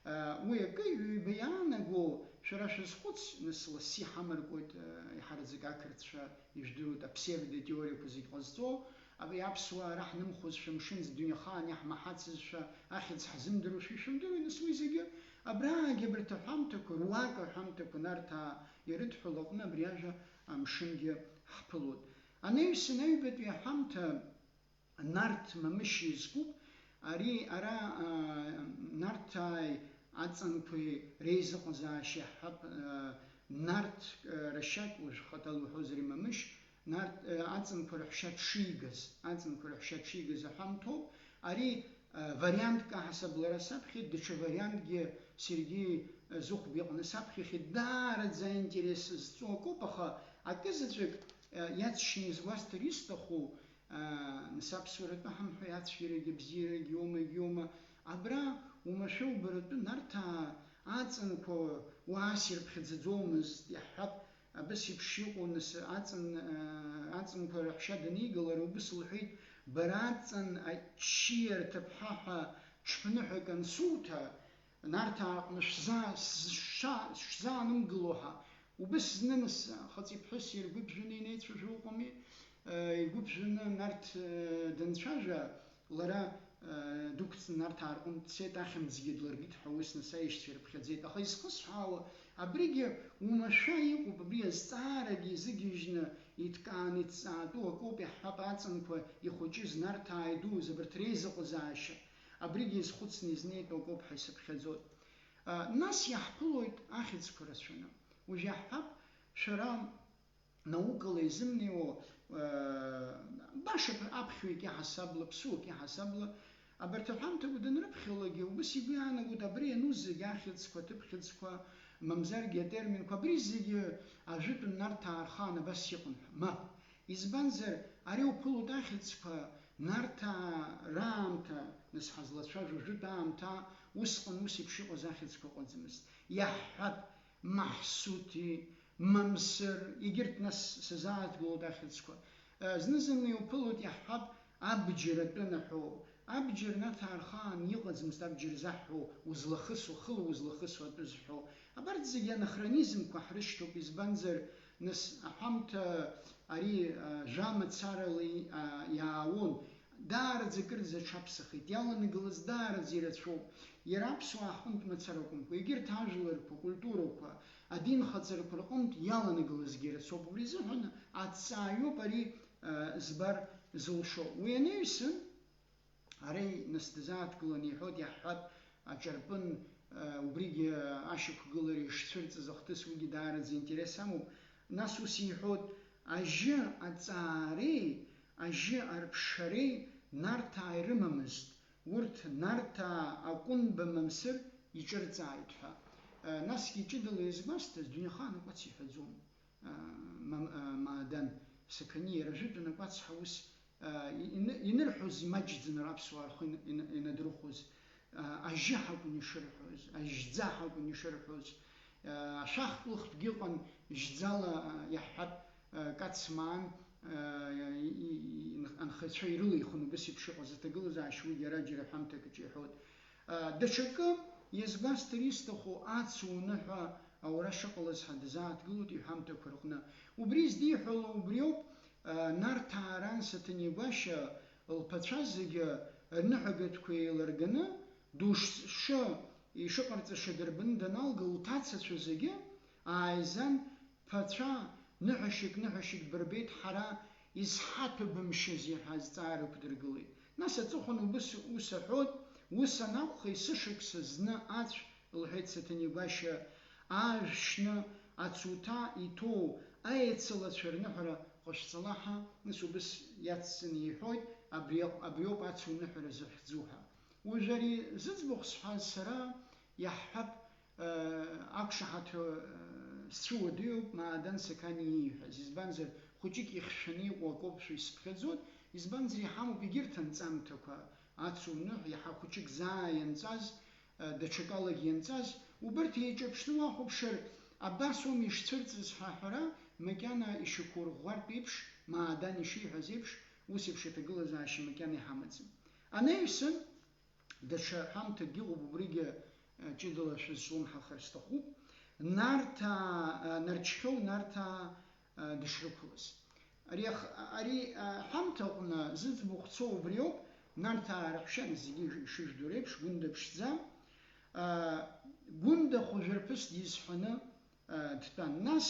Аа, уи акы ҩба иаанаго, шәара шәазхәыц, нас, лассы иҳамаркуеит, аа, иҳараӡак ақырҭцәа ижәдыруеит, апсевдотеориақәа зегь ҟазҵо, абри аԥсуаа ара ҳнымхозшәа, мшынӡ дунеихаан иаҳмаҳацызшәа, ахьӡ ҳзымдыруашәа ишәымдыруеи, нас, уи зегьы? Абраагьы абарҭ аҳәамҭақәа, руак аҳәамҭақәа Нарҭаа ирыдҳәалоу аҟны абри ажәа амшынгьы ҳԥылоит. Анаҩсан аҩбатәи аҳәамҭа Нарҭ Мамышь изкуп. Ари ара, а, Нарҭааи аҵанқәеи реизыҟазаашьа иаҳҳәап, а, Нарҭ, а, рашьак, уажә хаҭала уҳәозар, имамышь, Нарҭ, а, аҵанқәа раҳәшьа дшигаз, аҵанқәа раҳәшьа дшигаз аҳәамҭоуп. Ари, а, вариантк аҳасаб лара саԥхьеит, даҽа вариантгьы Сергеи, а, Зыхәба иҟны саԥхьахьеит. Даараӡа аинтерес зҵоу акоуп, аха акызаҵәык, а, иаҵшьны изгәасҭар исҭаху, аа, нас аԥсуаратәы ҳамҳәои, ацәгьарагьы абзиарагьы иоума, егьиоума? Абра уамашәа убаратәы Нарҭаа аҵанқәа уаас ирыԥхьаӡаӡомызт, иаҳҳәап, абас еиԥш иҟоу, нас аҵан, аа, аҵанқәа раҳәшьа данига, лара убыс лҳәеит, бара аҵан аччиа рҭыԥҳа ҳәа ҽԥныҳәак ансуҭа, Нарҭаа рҟны шәза-, шәза-, шәзаанымгыло ҳәа, убыс зны, нас, хаҵеи ԥҳәыси ргәы ԥжәаны инеицәажәо ыҟами, э, игәы ԥжәаны Нарҭ, э, данцәажәа, лара, э, дықәҵны Нарҭаа рҟынтә дцеит, ахьымӡгьы длыргеит ҳәа ус нас аишьцәа ирыԥхьаӡеит. Аха изхысҳәаауа, абригьы уамашәа иҟоуп, абри азҵаарагьы изыгьежьны иҭкааны иҭҵаатәу акоуп, иаҳҳәап, аҵанқәа ихәыҷыз Нарҭаа идуз абарҭ реизыҟазаашьа. Абригьы изхәыцны изнеитәу акоуп ҳәа исыԥхьаӡоит. А, нас иаҳԥылоит ахьӡқәа рацәаны. Уажә иаҳҳәап, Шәара наукала изымнеиуа, баша аԥхьоугьы ҳасабла, ԥсуагьы ҳасабла, абарҭ аҳәамҭақәа данрыԥхьалакгьы, убас игәы иаанагоит, абри иануз зегьы ахьӡқәа, аҭыԥхьыӡқәа, мамзаргьы атерминқәа, абри зегьы ажәытәан Нарҭаа рхаан абас иҟан ҳәа. Мап! Избанзар, ари уԥылоит ахьӡқәа, Нарҭаа раамҭа, нас ҳазлацәажәо жәытә аамҭа, усҟан ус еиԥш иҟаз ахьӡқәа ыҟаӡамызт. Иаҳҳәап, Маҳсуҭи, Мамсыр, егьырҭ нас сазааҭгылоит ахьӡқәа. Зны-зынла иуԥылоит, иаҳҳәап, абџьар атәы наҳәо. Абџьар Нарҭаа рхаан иҟаӡамызт, абџьар заҳҳәо, узлахысуа, хыла узлахысуа атәы зҳәо. Абарҭ зегьы анахронизмқәа ҳрышьҭоуп, избанзар, нас аҳәамҭа ари, а, жәа мацарала и-, а, иаауон. Даараӡа акырӡа аҽаԥсахит, иаланагалаз даараӡа ирацәоуп. Иара аԥсуаа ҳҟынтә мацара акәымкәа, егьырҭ ажәларқәа, культурақәа, адинхаҵарақәа рҟынтә иаланагалазгьы ирацәоуп. Убри азыҳәан аҭҵааҩуп ари, а, збар зылшо. Уи анаҩсан, ара нас дазааҭгыланы иҳәоит, иаҳҳәап, аҿарпын, а, убригьы ашьақәгылара ишцәырҵыз ахҭыс, уигьы даараӡа интерес амоуп. Нас ус иҳәоит, ажьы аҵаареи ажьы арԥшареи Нарҭаа ирымамызт, урҭ Нарҭаа акәынба мамсыр иҿырҵааит ҳәа. Насгьы ҷыдала иазгәасҭаз, дунеихаан акәац иҳәаӡом, ма-, Маадан Сақаниа, иара ажәытәан акәац ҳәа ус, ины-, инырҳәоз имаҷӡаны аԥсуаа рхы ин-, ин-, инадырхәоз, ажьы ҳакәын ишырҳәоз, ажьӡа ҳакәын ишырҳәоз, ашәахтә лыхтәгьы ыҟан, жьӡала, иаҳҳәап, Кацмаан, и-, и-, анхаҩцәа ирылихын, убас еиԥш иҟаз аҭагылазаашьа уигьы ара џьара ҳәамҭак аҿы иҳәоит. Даҽакы иазгәасҭар исҭаху, ацу уныҳәа аура шыҟалаз ҳәа дазааҭгылоит иҳәамҭақәа рҟны. Убри здиҳәало убриоуп, Нарҭаа ран Саҭанеи Гәашьа лԥацәа зегьы рныҳәагатәқәа еилырганы, душшы ишыҟарҵаша дырбаны даналга, лҭацацәа зегьы ааизан, ԥацәа, ныҳәашьык, ныҳәашьык дбырбеит, ҳара изҳаҭәабымшьази ҳәа азҵаара ықәдыргылеит. Нас аҵыхәан убыс ус аҳәоит, ус анакәха, есышықәса зны ацә, лҳәеит Саҭанеи Гәашьа, ажә шьны ацуҭа иҭоу аеицылацәа рныҳәара ҟашәҵала ҳәа, нас убыс иацҵаны иҳәоит, абри, абриоуп ацу ныҳәара зыхьӡу ҳәа. Уажә ари зыӡбахә сҳәаз сара, иаҳҳәап, э, ақәшаҳаҭра, э, сцәыуадаҩуп Маадан Сақаниа ииҳәаз, избанзар, хәыҷык ихьшәаны иҟоу акоуп ҳәа исыԥхьаӡоит, избанзар, иҳамоуп егьырҭ анҵамҭақәа, ацу ныҳәа, иаҳа хәыҷык заа ианҵаз, э, даҽакалагьы ианҵаз, убарҭ еиҿаԥшны уахәаԥшыр, абас аума ишцәырҵыз ҳәа аҳәара, макьана ишьақәурӷәӷәартә еиԥш, Маадан ишиҳәаз еиԥш, ус еиԥш аҭагылазаашьа макьана иҳамаӡам. Анаҩсан, даҽа ҳәамҭакгьы ыҟоуп, убригьы, э, ҷыдала шәызҿлымҳахар сҭахуп. Нарҭаа, э, Нарџьхьоу Нарҭаа, э, дышрықәлаз. Ари ах-, ари, э, ҳәамҭа аҟны зыӡбахә цо убриоуп, Нарҭаа раҳәшьа зегьы ишыжәдо реиԥш, Гәында ԥшӡа, э, Гәында хәажәырԥыс дизҳәаны, э, дтәан. Нас,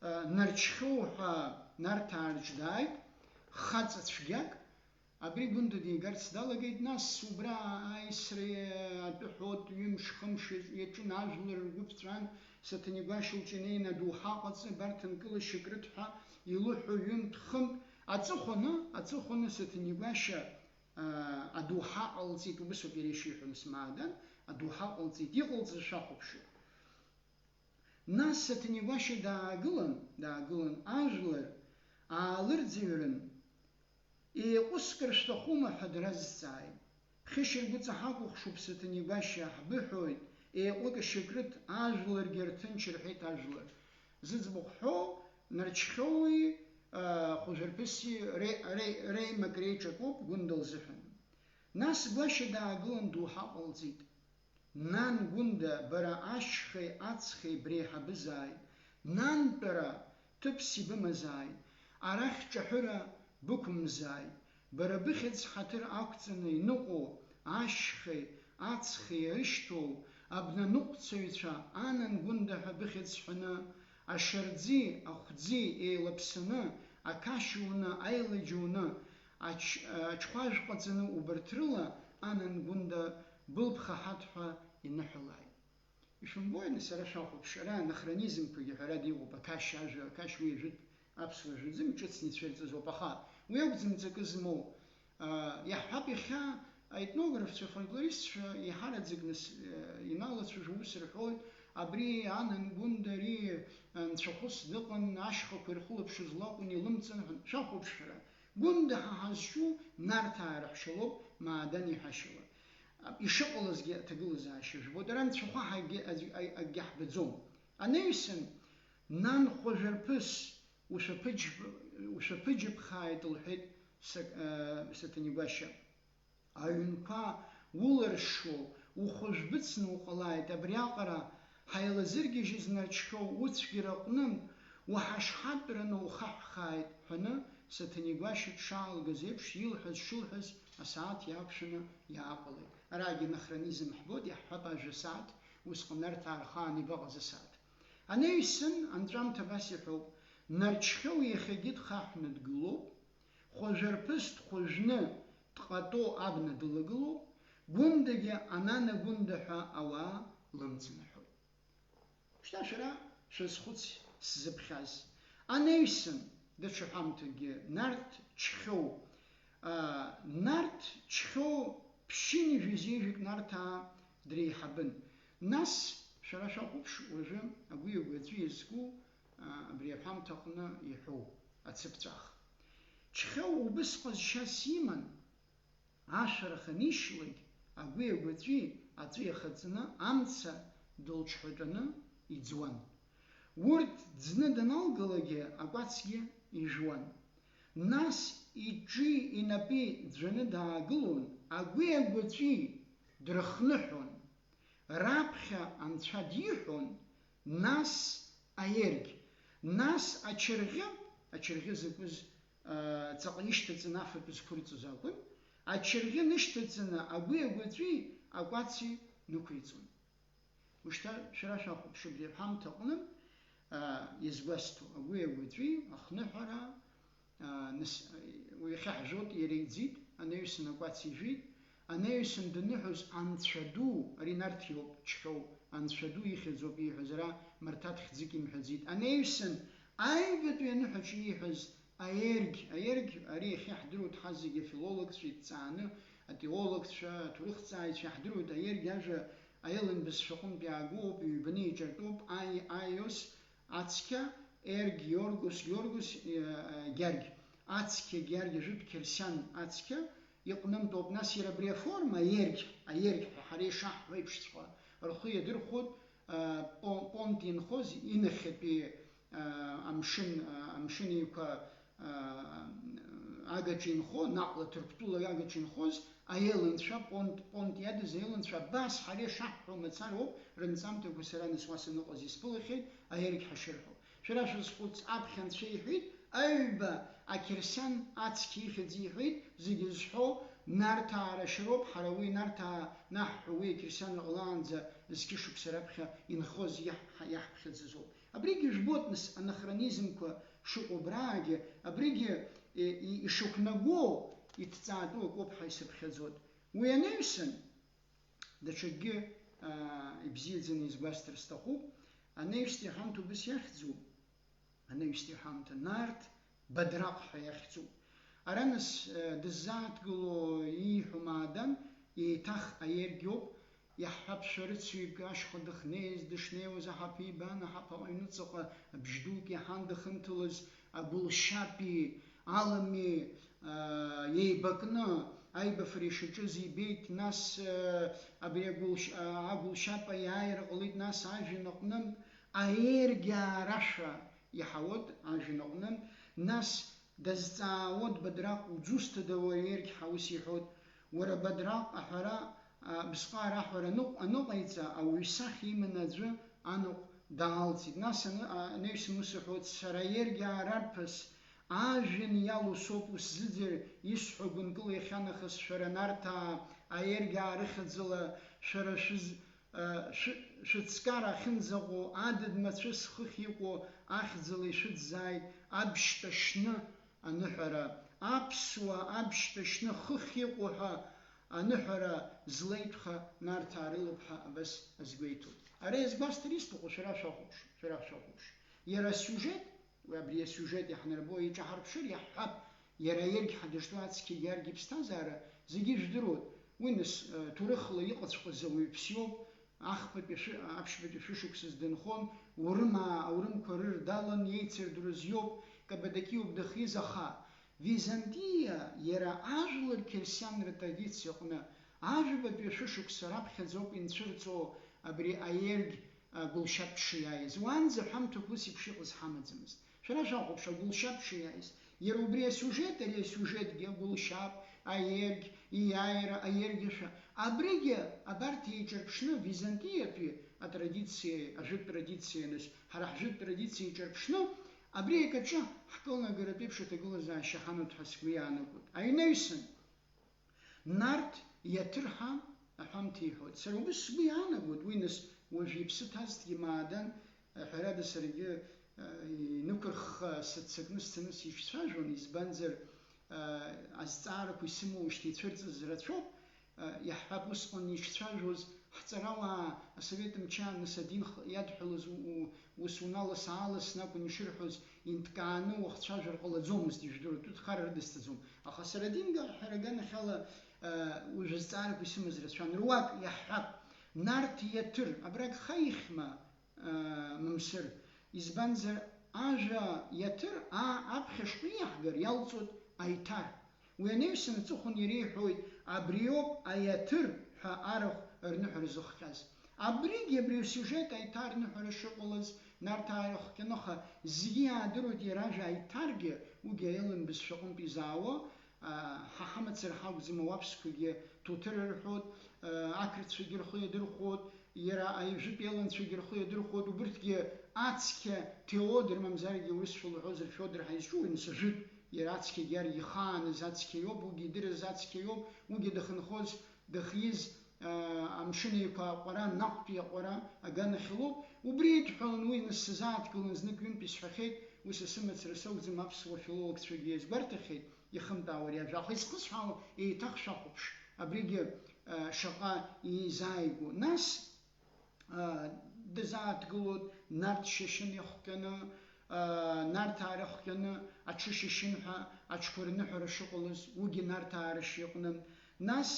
э, Нарџьхьоу ҳәа Нарҭаа рҿы дааит, хаҵа цәгьак, Абри Гәында дигарц далагеит, нас убра аисра атәы ҳәоит, ҩымш-хымш иаҿын, ажәлар ргәы ԥҵәан, Саҭанеи Гәашьа лҿы инеины адоуҳа ҟаҵа, абарҭ нкылашьак рыҭ ҳәа илыҳәо ҩынтә-хынтә аҵыхәаны, аҵыхәаны Саҭанеи Гәашьа, аа, адоуҳа ҟалҵеит, убысоуп иара ишиҳәо, нас Маадан, адоуҳа ҟалҵеит, иҟалҵаз шәахәаԥшыр. Нас Саҭанеи Гәашьа даагылан, даагылан, ажәлар аалырӡыҩрын, еиҟәыскыр шәҭахума ҳәа дразҵааит. Хьышьаргәыҵа ҳакәыхшоуп, Саҭанеи Гәашьа, ҳбыҳәоит, еиҟәыкашьак рыҭ, ажәларгьы рҭынч, рҳәеит ажәлар. Зыӡбахә ҳәоу, Нарџьхьоуи, а, Хәажәырԥыси ре-, ре-, реимак реиҿакоуп Гәында лзыҳәан. Нас Гәашьа даагылан доуҳа ҟалҵеит. Нан Гәында, бара ашьхеи ацхеи бреиҳабызааит, нантәара ҭыԥс ибымазааит, арахь ҿаҳәыра бықәымзааит, бара быхьӡ ҳаҭыр ақәҵаны иныҟәо ашьхеи ацхеи ирышьҭоу абнаныҟәцаҩцәа Анан Гәында ҳәа быхьӡ ҳәаны, ашарӡи ахәӡи еилаԥсаны, ақашь уны, аилаџь уны, ач-, аҽхәажә ҟаҵаны убарҭ рыла Анан Гәында былԥха ҳаҭ ҳәа иныҳәалааит. Ишәымбои, нас, ара шәахәаԥш, ара анахронизмқәагьы ҳәарада иҟоуп, ақашь ажәа, ақашь уи ажәытә аԥсуа жәаӡым, иҿыцны ицәырҵыз ауп, аха уи акәӡам ҵакы змоу. Иаҳҳәап, иахьа аетнографцәа, афольклористцәа еиҳараӡак нас иналацәажәо ус рҳәоит, абри Анан Гәында ари нцәахәыс дыҟан, ашьхақәа ирхылаԥшыз лакәын, илымҵын ҳәа. Шәахәаԥш шәара, Гәында ҳа ҳазҿу Нарҭаа раҳәшьа лоуп, Маадан иҳәашьала. Ишыҟалазгьы аҭагылазаашьа жәбоит. Ара анцәахәаҳагьы аӡә-, а-, акгьы ҳбаӡом. Анаҩсан, нан хәажәарԥыс, ушәаԥыџьб-, ушәаԥыџьаԥхааит, лҳәеит Са-, а, Саҭанигәашьа. Аҩнқәа уларшо, ухәажә быцны уҟалааит, абриаҟара ҳаилазыргьежьыз Нарџьхьоу уцәгьара аҟны уҳашҳатәраны ухаҳәхааит, ҳәаны, Саҭанигәашьа дшаалгаз еиԥш, илҳәаз шылҳәаз асааҭ иаақәшәаны иааҟалеит. Арагьы анахронизм ҳбоит, иаҳҳәап, ажәа сааҭ, усҟан арҭ аархаан ибаҟаз асааҭ. Анаҩсан, анҵәамҭа абас иҳәоуп, Нарџьхьоу иахьагьы дхаҳәны дгылоуп, хәажәарԥыс дхәажәны дҟато абна дылагылоуп, Гәындагьы Анана Гәында ҳәа ауаа лымҵанаҳәоит. Шьҭа шәара шәазхәыц сзыԥхьаз. Анаҩсан, даҽа ҳәамҭакгьы, Нарҭ Џьхьоу, аа, Нарҭ Џьхьоу ԥшьынҩажәи зежәык Нарҭаа дреиҳабын. Нас, шәара шәахәаԥш, уажәы агәи агәаҵәи иазку, аа, абри аҳәамҭа аҟны иҳәоу ацыԥҵәах. Џьхьоу убыс ҟазшьас иман, ашәарах анишьлак, агәи агәаҵәи аҵәы иахаҵаны амца дылҽҳәатәаны иӡуан. Урҭ ӡны даналгалакгьы акәацгьы ижәуан. Нас иҿи инапи ӡәӡәаны даагылон, агәи агәаҵәи дрыхныҳәон. Раԥхьа анцәа диҳәон, нас аергь, нас ачырӷьы, ачырӷьы закәыз, аа, ҵаҟа ишьҭаҵаны афатә зқәырҵоз акәын, ачырӷьы нышьҭаҵаны агәи агәаҵәи акәаци нықәиҵон. Ушьҭа шәара шәахәаԥш, абри аҳәамҭа аҟны, аа, иазгәасҭо, агәи агәаҵәи, ахныҳәара, аа, нас, уи иахьа ҳжәот, иара иӡит, анаҩсан акәац ижәит, анаҩсан даныҳәоз анцәа ду, ари Нарҭ иоуп, Џьхьоу, анцәа ду ихьӡуп ииҳәаз, ара Марҭа хьӡык имҳәаӡеит, анаҩсан аҩбатәи аныҳәаҿы ииҳәаз аергь, аергь, ари иахьа иаҳдыруеит ҳазегьы афилологцәа иҭҵааны, атеологцәа, аҭоурыхҭҵааҩцәа иаҳдыруеит, аергь ажәа аелын бызшәаҟынтә иаагоуп, иҩбаны иҿартәуп, аи, аиос, ацқьа, ерг, Георгос, Георгос, э, э, Гьаргь, ацқьа, Гьаргь, ажәытә қьырсиан ацқьа иҟнымтәоуп, нас иара абри аформа, аергь, аергь ҳәа ҳара ишаҳҳәо еиԥшҵәҟьа, рхы иадырхәоит, э, пон-, понт инхоз инахьатәи, э, амшын, э, амшын еиқәа, э, агаҿа инхо, наҟла Ҭырқәтәыла агаҿа инхоз аелынцәа, понт, понт иадыз аелынцәа, абас ҳара ишаҳҳәо мацара ауп, рынҵамҭақәа сара нас уа саныҟаз исԥылахьеит, аергь ҳашырҳәо. Шәара шәазхәыц, аԥхьа анцәа иҳәеит, аҩба ақьырсиан ацқьа ихьӡ иҳәеит, зегьы зҳәо Нарҭаа рашьа роуп, ҳара уи Нарҭаа наҳҳәо, уи ақьырсиан ҟалаанӡа зқьышықәса раԥхьа инхоз иаҳ-, иаҳԥхьаӡаз ауп. Абригьы жәбоит, нас, анахронизмқәа шыҟоу абраагьы, абригьы, е, и-, ишықәнаго, иҭҵаатәу акоуп ҳәа исыԥхьаӡоит. Уи анаҩсан, даҽакгьы, аа, ибзиаӡаны изгәасҭар сҭахуп. Анаҩстәи ҳамҭа убыс иахьӡуп. Анаҩстәи ҳамҭа Нарҭ Бадраҟ ҳәа иахьӡуп. Ара, нас, э, дыззааҭгыло ииҳәо Маадан, еиҭах аергьоуп, иаҳҳәап, шәарыцаҩык ашьха дыхнеиз, дышнеиуаз аҳаԥы ибан, аҳаԥы аҟны аҩныҵҟа абжь дук иаҳан дахынҭалаз, агәылшьапи алами, аа, еибакны аибафара ишаҿыз ибеит, нас, э, абри агәылшь-, а, агәылшьап аиааира ҟалеит, нас ажәҩан аҟнынтә аергьаа рашәа иаҳауеит, ажәҩан аҟнынтә, нас дазҵаауеит Бадраҟ, удзусҭада уара аергь ҳәа ус иҳәоит, уара Бадраҟ аҳәара, а, бысҟак аҳәара аныҟ-, аныҟаиҵа, ауаҩы исахьа иманы аӡәы анаҟә даалҵит. Нас аны-, а, анаҩсан ус иҳәоит, сара аергьаа рарԥыс, ажәҩан иалоу соуп усзыӡыр, исҳәо гәынкыла иахьанахыс шәара Нарҭаа аергьаа рыхьӡала шәара шәыз-, а, шәы-, шәыҵкар ахьынӡаҟоу адыд мацәыс хыхь иҟоу ахьӡала ишәыӡӡааит, абшьҭа шьны аныҳәара, аԥсуа абшьҭа шьны хыхь иҟоу ҳәа Аныҳәара злеитәха Нарҭаа рылыԥҳа абас азгәеиҭоит. Ара иазгәасҭар исҭаху, шәара шәахәаԥш, шәара шәахәаԥш. Иара асиужет, уи абри асиужет иаҳнарбо иҿаҳарԥшыр, иаҳҳәап, иара аергьҳәа дышҭоу ацқьагьы иаргьы иԥсҭазаара зегьы жәдыруеит. Уи нас, э, ҭоурыхла иҟаҵәҟьаз ауаҩԥс иоуп, ахԥатәи ашәы-, аԥшьбатәи шәышықәсаз дынхон, урымаа аурымқәа рыр далан иеицырдырыз иоуп, Каппадокиоуп дахиз, аха Византиа иара ажәлар қьырсианра традициа аҟны, ажәабатәи ашәышықәса раԥхьаӡоуп инцәырҵуа абри аергь, а, гәылшьап дшиааиз. Уаанӡа ҳәамҭак ус еиԥш иҟаз ҳамаӡамызт. Шәара шәахәаԥш, агәылшьап шиааиз. Иара убри асиужет, ари асиужетгьы, агәылшьап, аергь, ииааира, аергьашәа. Абригьы, абарҭ еиҿырԥшны, византиатәи атрадициеи, ажәытә традициеи аныс, ҳара ҳжәытә традициа еиҿырԥшны, абри акаҿы ҳкылнагаратә еиԥш аҭагылазаашьа ҳамоуп ҳәа сгәы иаанагоит. Аҩнаҩсан, Нарҭ иаҭыр ҳәа аҳәамҭа иҳәоит. Сара убыс сгәы иаанагоит, уи нас уажә иԥсы ҭазҭгьы маадан, ҳәарада, саргьы, э, инықәырхха сыццакны сцаны сишьцәажәон, избанзар, э, азҵаарақәа исымоушьҭа ицәырҵыз рацәоуп, э, иаҳҳәап, усҟан ишцәажәоз ҳҵарауаа асовет мчы ааныс адин х-, иадҳәалоз у-, у-, ус уналас-ааласны акәын ишырҳәоз, инҭкааны уахцәажәар ҟалаӡомызт, ижәдыруеит, урҭ хара рыдысҵаӡом. Аха сара адинга ҳәара аганахьала, э, уажә азҵаарақәа исымаз рацәан. Руак иаҳҳәап, Нарҭ иаҭыр, абра агха ихьма, э, мамсыр? Избанзар, ажәа иаҭыр, аа аԥхьа шҟәы иаҳгар, иалҵуеит аиҭар. Уи анаҩсан аҵыхәан иреиҳәоит, абриоуп аиаҭыр ҳәа арахә рныҳәара зыхҟьаз. Абригьы абри асиужет аиҭарныҳәара шыҟалаз, Нарҭаа ирыхҟьаны, аха зегьы иаадыруеит иара ажәа аиҭаргьы, уигьы аелын бызшәаҟынтә изаауа, а, ҳа ҳамацара ҳакәӡам ауаԥсқәагьы ҭуҭыр рҳәоит, а, ақырҭцәагьы рхы иадырхәоит, иара аҩажәатәи аелынцәагьы рхы иадырхәоит, убырҭгьы ацқьа Теодор, мамзаргьы урысшәа лҳәозар Феодор ҳәа изҿу, уи нас ажәытә, иара ацқьагьы иаргьы ихааныз ацқьа иоуп, уигьы идырыз ацқьа иоуп, уигьы дахьынхоз, дахьиз, аа, амшын еиқәа аҟәара, наҟтәи аҟәара аганахь илоуп. Убри идҳәалан уи нас сзааҭгылан, знык-ҩынтә исҳәахьеит, уи са сымацара сакәӡам, аԥсуа филологцәагьы иазгәарҭахьеит, ихымтаауа ари ажәа. Аха изхысҳәаало, еиҭах шәахәаԥш, абригьы, аа, шаҟа еизааигәоу. Нас, аа, дазааҭгылоит Нарҭ Шьашьын ихҟьаны, аа, Нарҭаа рыхҟьаны аҽы Шьашьын ҳәа аҽқәа рныҳәара шыҟалаз, уигьы Нарҭаа рашьа иҟны. Нас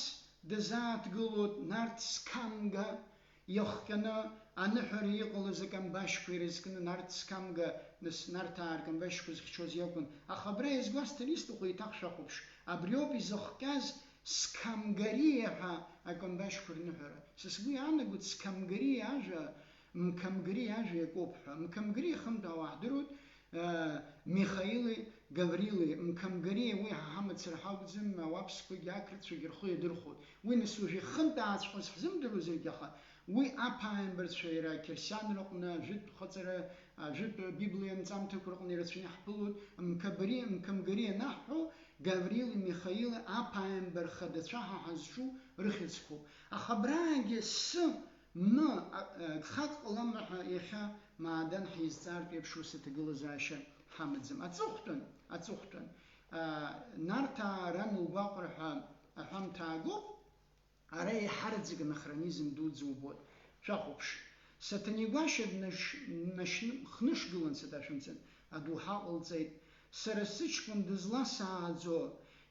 дазааҭгылоит Нарҭ Сқамга ихҟьаны аныҳәара иҟалаз акамбашьқәа ирызкны, Нарҭ Сқамга, нас, Нарҭаа ркамбашьқәа зыхьчоз иакәын. Аха абра иазгәасҭар исҭаху, еиҭах шәахәаԥш, абриоуп изыхҟьаз Сқамгариа ҳәа акамбашьқәа рныҳәара. Са сгәы иаанагоит, Сқамгариа ажәа, Мқамгариа ажәа иакоуп ҳәа. Мқамгариа хынтә ауаа ҳдыруеит, э, Михаили Гаврили. Мқамгариа уи ҳа ҳамацара ҳакәӡам, ауаԥсқәагьы ақырҭцәагьы рхы иадырхәоит. Уи нас уажә ихынтәааҵәҟьаз ҳзымдыруазаргьы, аха уи аԥааимбарцәа, иара ақьырсианраҟны, ажәытә хаҵара, ажәытә Библиа анҵамҭақәа рҟны ирацәаны иаҳԥылоит. Мқабари-, Мқамгари анаҳҳәо, Гаврили Михаили аԥааимбар хадацәа ҳәа ҳазҿу рыхьӡқәоуп. Аха абраагьы сы, мы, а, а, гхак ҟалама ҳәа иахьа маадан ҳизҵаартә еиԥш ус аҭагылазаашьа ҳамаӡам. Аҵыхәтәан, аҵыхәтәан, а, Нарҭаа ран лгәаҟра ҳәа аҳәамҭа аагоуп. Ара еиҳараӡак анахронизм дуӡӡа убоит. Шәахәаԥш, Саҭанеи Гәашьа днаш-, днашьны-, хнышгылан, саҭашәымцан, адоуҳа ҟалҵеит. Сара сыҷкәын дызласааӡо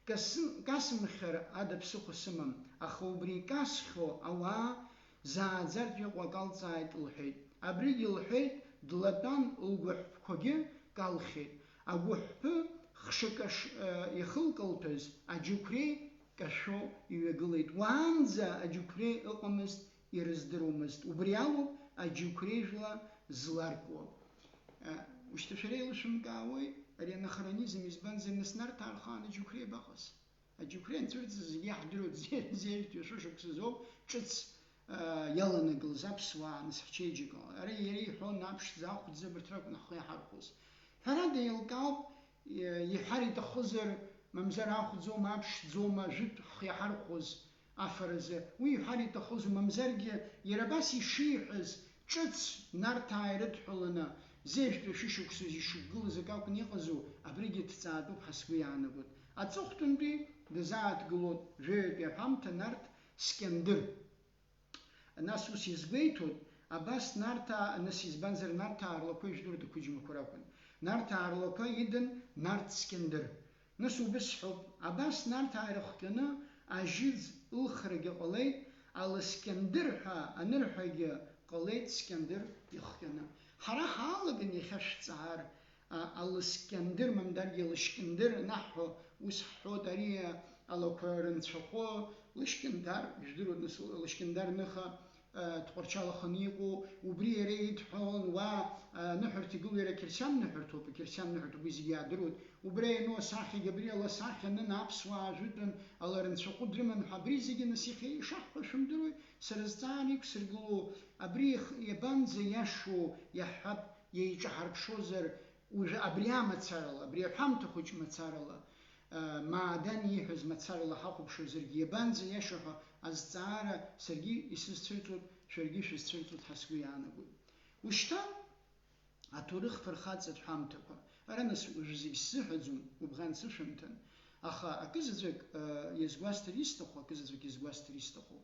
касы-, касымхьар ада ԥсыхәа сымам, аха убри икасхьоу ауаа зааӡартә иҟоу акалҵааит, лҳәеит. Абригьы лҳәеит, длатәан, лгәыҳәԥқәагьы калхьеит. Агәыҳәԥы хшыкаш, э, ихылкалҭәаз аџьықәреи кашәо иҩагылеит. Уаанӡа аџьықәреи ыҟамызт, ирыздыруамызт. Убри алоуп аџьықәреи жәла зларкуа. Э, ушьҭа шәара еилышәымкаауеи ари анахронизм, избанзар, нас Нарҭаа рхаан аџьықәреи абаҟаз? Аџьықәреи анцәырҵыз зегьы иаҳдыруеит, зе-, зежәтәи ашәышықәсазоуп ҿыц, э, иаланагылаз аԥсуаа, нас ҳчеиџьыка. Ара иара иҳәон, аԥшӡа, ахәӡа, абарҭ ракәын ҳхы иаҳархәоз. Ҳәарада, еилкаауп, иҳәар иҭахызар, мамзар ахәӡома, аԥшӡома, ажәытә ҳхы иаҳархәоз афаразы, уи иҳәар иҭахызу, мамзаргьы иара абас ишиҳәаз, ҿыц Нарҭаа ирыдҳәаланы, зежәтәи шәышықәсазы ишықәгылаз акы акәны иҟазу, абригьы дҭҵаатәуп ҳәа сгәы иаанагоит. Аҵыхәтәантәи дазааҭгылоит жәаҩатәи аҳәамҭа Нарҭ Скьандыр. Нас ус иазгәеиҭоит, абас Нарҭаа, нас избанзар, Нарҭаа рлақәа ижәдыруеит ақәыџьмақәа ракәын. Нарҭаа рлақәа идан Нарҭ Скьандыр. Нас убыс ҳәоуп, абас Нарҭаа ирыхҟьаны ажьыӡ ылхрагьы ҟалеит, Алыскьандыр ҳәа анырҳәагьы ҟалеит Скьандыр ихҟьаны. Ҳара ҳаалаган иахьа шәҵаар, а, Алыскьандыр, мамдаргьы Алышькьындыр анаҳҳәо, ус ҳҳәоит, ари, а, алақәа рынцәахәы, Лышькьындар, ижәдыруеит, нас, Лышькьындар ныха, а, Тҟәарчал аханы иҟоу, убри иара идҳәалон, уа, а, аныҳәарҭа игылоу иара қьырсиан ныҳәарҭоуп, қьырсиан ныҳәарҭоуп, уи зегьы иаадыруеит. Убри иану асахьа, Габриел асахьа анын, аԥсуаа ажәытәан ала рынцәахәы дрыман ҳәа, абри зегьы нас иахьа ишаҳҳәо шәымдыруеи? Сара зҵаара иқәсыргыло, абри иабанӡа иашоу иаҳҳәап, еиҿаҳарԥшозар, уажәы абри амацарала, абри аҳәамҭа хәыҷ мацарала, а, Маадан ииҳәаз мацарала ҳахәаԥшуазаргьы, иабанӡа иаша ҳәа азҵаара саргьы исызцәырҵуеит, шәаргьы шәызцәырҵуеит ҳәа сгәы иаанагоит. Ушьҭа аҭоурых фырхаҵатә ҳәамҭақәа. Ара нас уажәы зегь сзыҳәаӡом, гәыбӷан сышәымҭан, аха акызаҵәык, а, иазгәасҭар исҭаху, акызаҵәык иазгәасҭар исҭаху.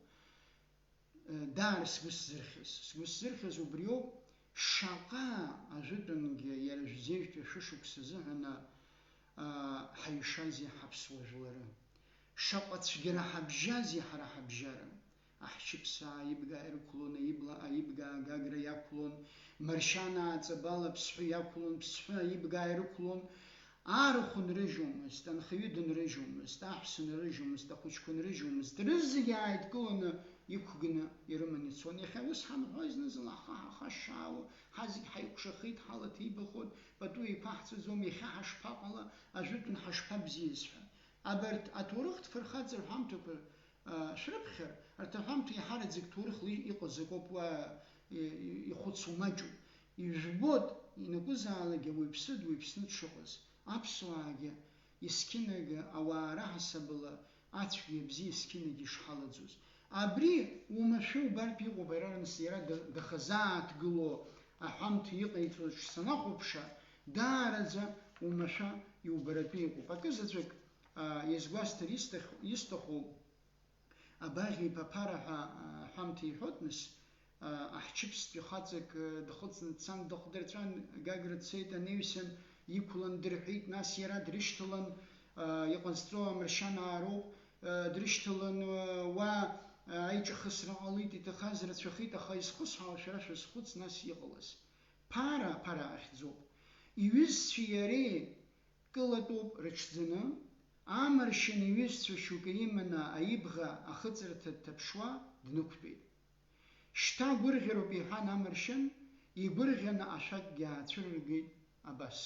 Даара сгәы сзырхьыз, сгәы сзырхьыз убриоуп, шаҟа ажәытәангьы иара жәзеижәтәи шәышықәса азыҳәан, аа, ҳаҩшазеи ҳаԥсуа жәлары, шаҟа цәгьара ҳабжьазеи ҳара ҳабжьара. Аҳчыԥсаа аибга ирықәлон, аибла, аибга агагра иақәлон, Маршьанаа ҵабал аԥсҳәы иақәлон, ԥсҳәы аибга ирықәлон, Арахә нрыжьуамызт, анхаҩы дынрыжьуамызт, аҳәса нрыжьуамызт, ахәыҷқәа нрыжьуамызт, рызегьы ааидкыланы иқәгны ирыманы ицон. Иахьа ус ҳамҳәои, зны-зынла ҳхы ҳахашшаауа, ҳазегь ҳаикәшахеит, ҳалаҭибахоит, пату еиқәаҳҵаӡом, иахьа ҳашԥаҟала, ажәытәан ҳашԥабзиаз ҳәа. Абарҭ аҭоурыхтә фырхаҵа рҳәамҭақәа, а, шәрыԥхьар, арҭ аҳәамҭа иаҳараӡак ҭоурыхла иҟаз акоуп, уа, и-, и-, ихәыцу маҷуп. Ижәбоит, ианакәызаалак ауаҩԥсы дуаҩԥсны дшыҟаз, аԥсуаагьы, есқьынагьы ауаа раҳасабала ацәгьеи абзиеи есқьынагьы ишҳалаӡоз. Абри уамашәа убартә иҟоуп, иара нас иара да-, дахазааҭгыло аҳәамҭа иҟаиҵоз санахәаԥша, даараӡа уамашәа иубаратәы иҟоуп. Акызаҵәык, а, иазгәасҭар исҭаху, исҭаху, Абаӷь иԥа Ԥара ҳәа, а, аҳәамҭа иҳәоит, нас, а, аҳчыԥстәи хаҵак, а, дхыҵны дцан, дыхдырҵәан, Гагра дцеит, анаҩсан иқәлан дырҳәит, нас иара дрышьҭалан, а, иҟазҵо амаршьанаа роуп, а, дрышьҭалан, а, уа, а, аиҿахысра ҟалеит, иҭахаз рацәахеит, аха изхысҳәаауа шәара шәазхәыц, нас иҟалаз. Ԥара, Ԥара ахьӡуп. Иҩызцәеи иареи кылатәуп рыҽӡаны, амаршьан иҩызцәа шьоукы иманы аибӷа ахыҵырҭа дҭаԥшуа днықәтәеит. Шьҭа гәырӷьароуп, иҳәан амаршьан, игәырӷьаны ашәакгьы аацәырыргеит абас.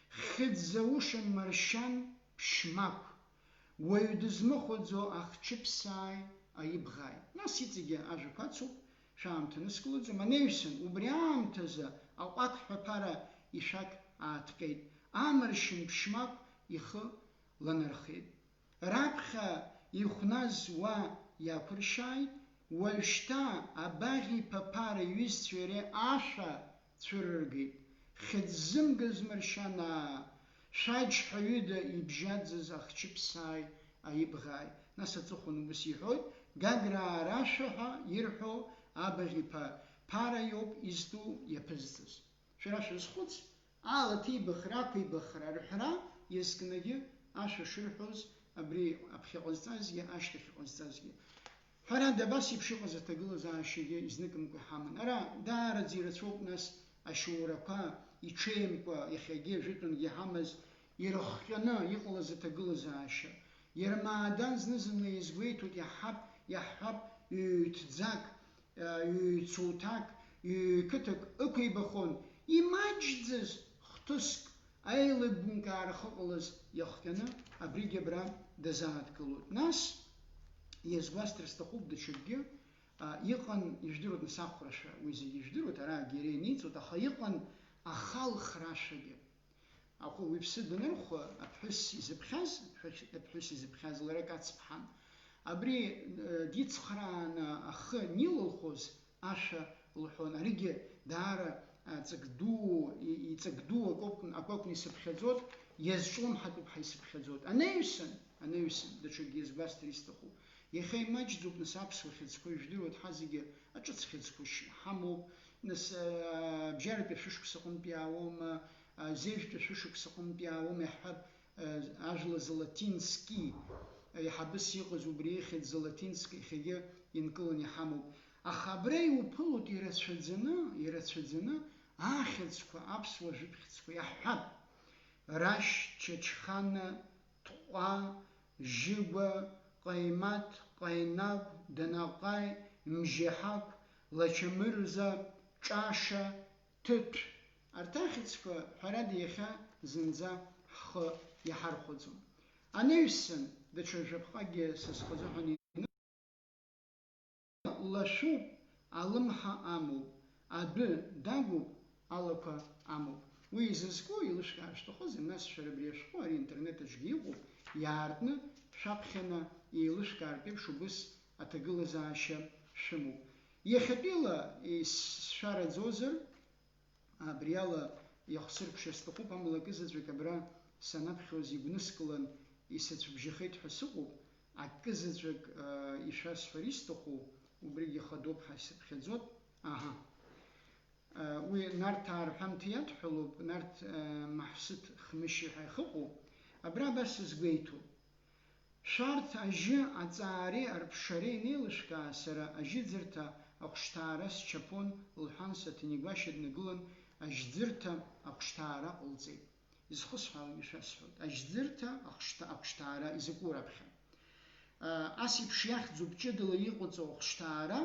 Хьыӡ зауша маршьан ԥшьмақә, уаҩ дызмыхәаӡо ахчыԥсааи аибӷааи. Нас иҵегьы ажәақәа ацуп, шәаамҭа ныскылаӡом. Анаҩсан, убри аамҭазы аҟәақҳәа ԥара ишәақь ааҭҟьеит, амаршьан ԥшьмақә ихы ланархеит. Раԥхьа ихәназ уа иақәыршьааит, уажәшьҭа Абаӷь-иԥа Ԥара иҩызцәеи иареи ашәа цәырыргеит, хьыӡ зымгаз маршьанаа, шәаџь ҳәа ҩыда ибжьаӡыз ахчыԥсааи аибӷааи. Нас аҵыхәан убыс иҳәоит, Гаграа рашәа ҳәа ирҳәо Абаӷь-иԥа Ԥара иоуп изтәу иаԥызҵаз. Шәара шәазхәыц, алаҭибахра, ақәибахра, арҳәра иазкнагьы ашәа шырҳәоз, абри аԥхьа ҟазҵазгьы, ашьҭахь ҟазҵазгьы. Ҳәарада, абас еиԥш иҟаз аҭагылазаашьагьы изныкымкәа иҳаман. Ара даараӡа ирацәоуп, нас, ашьоурақәа, иҽеимкәа, иахьагьы ажәытәангьы иҳамаз, ирыхҟьаны иҟалаз аҭагылазаашьа. Иара Маадан зны-зынла иазгәеиҭоит, иаҳҳәап, иаҳҳәап, ҩ-ҭӡак, ҩ-цуҭак, ҩ-қыҭак ықәибахон, имаҷӡаз хҭыск, аилибмкаара ахьыҟалаз иахҟьаны, абригьы абра дазааҭгылоит. Нас, иазгәасҭар сҭахуп даҽакгьы, а, иҟан, ижәдыруеит, нас, ахәрашәа, уи зегьы ижәдыруеит, араагьы иара ианиҵоит, аха иҟан ахалхрашәагьы. Аха уаҩԥсы данырхәа, аԥҳәыс изыԥхьаз, аԥҳәыс, аԥҳәыс изыԥхьаз лара кацԥҳан. Абри, э, дицхрааны ахы анилылхоз ашәа лҳәон. Аригьы даара, а, ҵак ду, и-, иҵак ду акоуп-, акәакәны исыԥхьаӡоит, иазҿлымҳатәуп ҳәа исыԥхьаӡоит. Анаҩсан, Анаҩсан, даҽакгьы иазгәасҭар исҭаху. Иахьа имаҷӡоуп, нас, аԥсуа хьыӡқәа, ижәдыруеит, ҳа зегьы аҿыц хьыӡқәа шь-, ҳамоуп, нас, аа, абжьаратәи ашәышықәса аҟынтә иаауама, аа, зежәтәи ашәышықәса аҟынтә иаауама, иаҳҳәап, аа, ажәла Золотински, аиҳабыс иҟаз убри ихьӡ Золотински иахьагьы инкыланы иҳамоуп. Аха абра иуԥылоит ирацәаӡаны, ирацәаӡаны ахьӡқәа, аԥсуа жәыбӷьыцқәа иаҳҳәап. Рашь, Чачхана, Тҟәа, Жьыгәа, Ҟаимаҭ, Ҟаинагә, Данаҟаи, Мжьаҳақә, Лачамырза, Ҿаша, Ҭыҭә. Арҭ ахьӡқәа, ҳәарада, иахьа зынӡа ҳхы иаҳархәаӡом. Анаҩсан, даҽа жәаԥҟакгьы са схазы ҳәа лашәуп, алымҳа амоуп, адәы дагуп, алақәа амоуп. Уи изызку еилышәкаар шәҭахызар, нас шәара абри ашәҟәы, ари интернет аҿгьы иҟоуп, иаартны шәаԥхьаны еилышәкаартә еиԥш убыс аҭагылазаашьа шәымоуп. Иахьатәиала ес-, сшәараӡозар, абриала иахсыркәшар сҭахуп, амала акызаҵәык абра санаԥхьоз игәныскылан исыцәыбжьахеит ҳәа сыҟоуп, акызаҵәык, ишәасҳәар исҭаху, убригьы ихадоуп ҳәа исыԥхьаӡоит. Аҳа. Уи Нарҭаа рҳәамҭа иадҳәалоуп, Нарҭ, Маҳсыҭ Хмышьи ҳәа ихыҟоуп. Абра абас сызгәеиҭоит. Шәарҭ ажьы аҵаареи арԥшареи инеилышәкаа, сара ажьыӡырҭа ахәшҭаара счаԥон, лҳәан, Саҭанеи Гәашьа днагылан, ажьӡырҭа ахәшҭаара ҟалҵеит. Изхысҳәаалак ишәасҳәоит. Ажьӡырҭа ахәшҭа-, ахәшҭаара изакәу раԥхьа? Ас еиԥш иахьӡуп ҷыдала иҟаҵоу ахәшҭаара,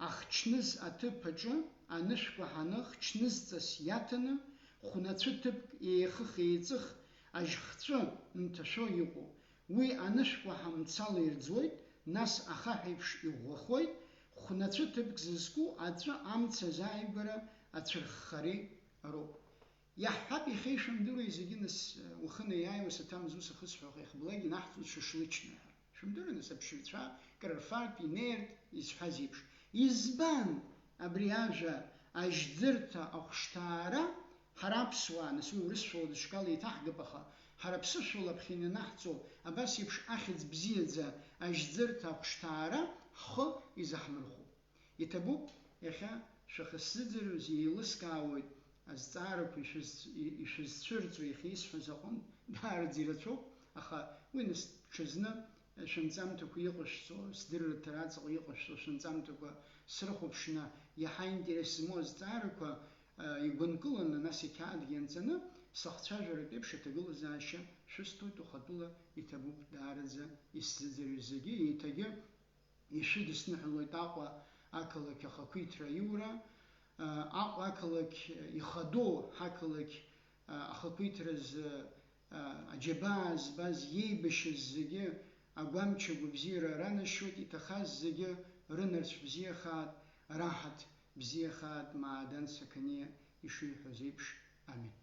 ахчныз аҭыԥ аҿы анышә кәаҳаны, хчнызҵас иаҭаны, хәнацәы ҭыԥк еихых-еиҵых ажьхҵәы нҭашәо иҟоу. Уи анышә кәаҳа мцала ирӡуеит, нас ахаҳә еиԥш иӷәӷәахоит, хәнацәы ҭыԥк зызку аҵәы амца азааигәара ацәырххареи роуп. Иаҳҳәап, иахьа ишәымдыруеи зегьы, нас, ухы наиааиуа саҭамыз ус ахысҳәаха, иахьабалак инаҳҵоит шашлычная ҳәа. Шәымдыруеи, нас, аԥшьҩцәа крырфартә, инеиртә, изҳәаз еиԥш. Избан абри ажәа ажьӡырҭа ахәшҭаара, ҳара аԥсуаа, нас уи урысшәала даҽакала еиҭаҳгап, аха ҳара аԥсышәала аԥхьан ианаҳҵо абас еиԥш ахьӡ бзиаӡа ажьӡырҭа ахәшҭаара ҳхы изаҳмырхәо? Иҭабуп, иахьа шәахысзыӡырҩыз еилыскаауеит азҵаарақәа ишәыз-, ишәызцәырҵуа иахьа исҳәаз аҟынтә, даараӡа ирацәоуп, аха уи нас ҽазны шәынҵамҭақәа иҟашәҵо, сдырраҭара аҵаҟа иҟашәҵо шәынҵамҭақәа срыхәаԥшны, иаҳа интерес змоу азҵаарақәа, а, игәынкыланы, нас иқьаадгьы анҵаны, сахцәажәаратә еиԥш аҭагылазаашьа шәысҭоит, ухатәыла иҭабуп даараӡа исзыӡырҩыз зегьы, еиҭагьы ишәыдысныҳәалоит Аҟәа ақалақь ахақәиҭра аиура, Аҟәа ақалақь ихадоу ҳақалақь ахақәиҭразы аџьабаа збаз, иеибашьыз зегьы агәамч агәабзиара ранашьоит, иҭахаз зегьы рынарцә бзиахааит, раҳаҭ бзиахааит, Маадан Сақаниа ишиҳәоз еиԥш. Амин.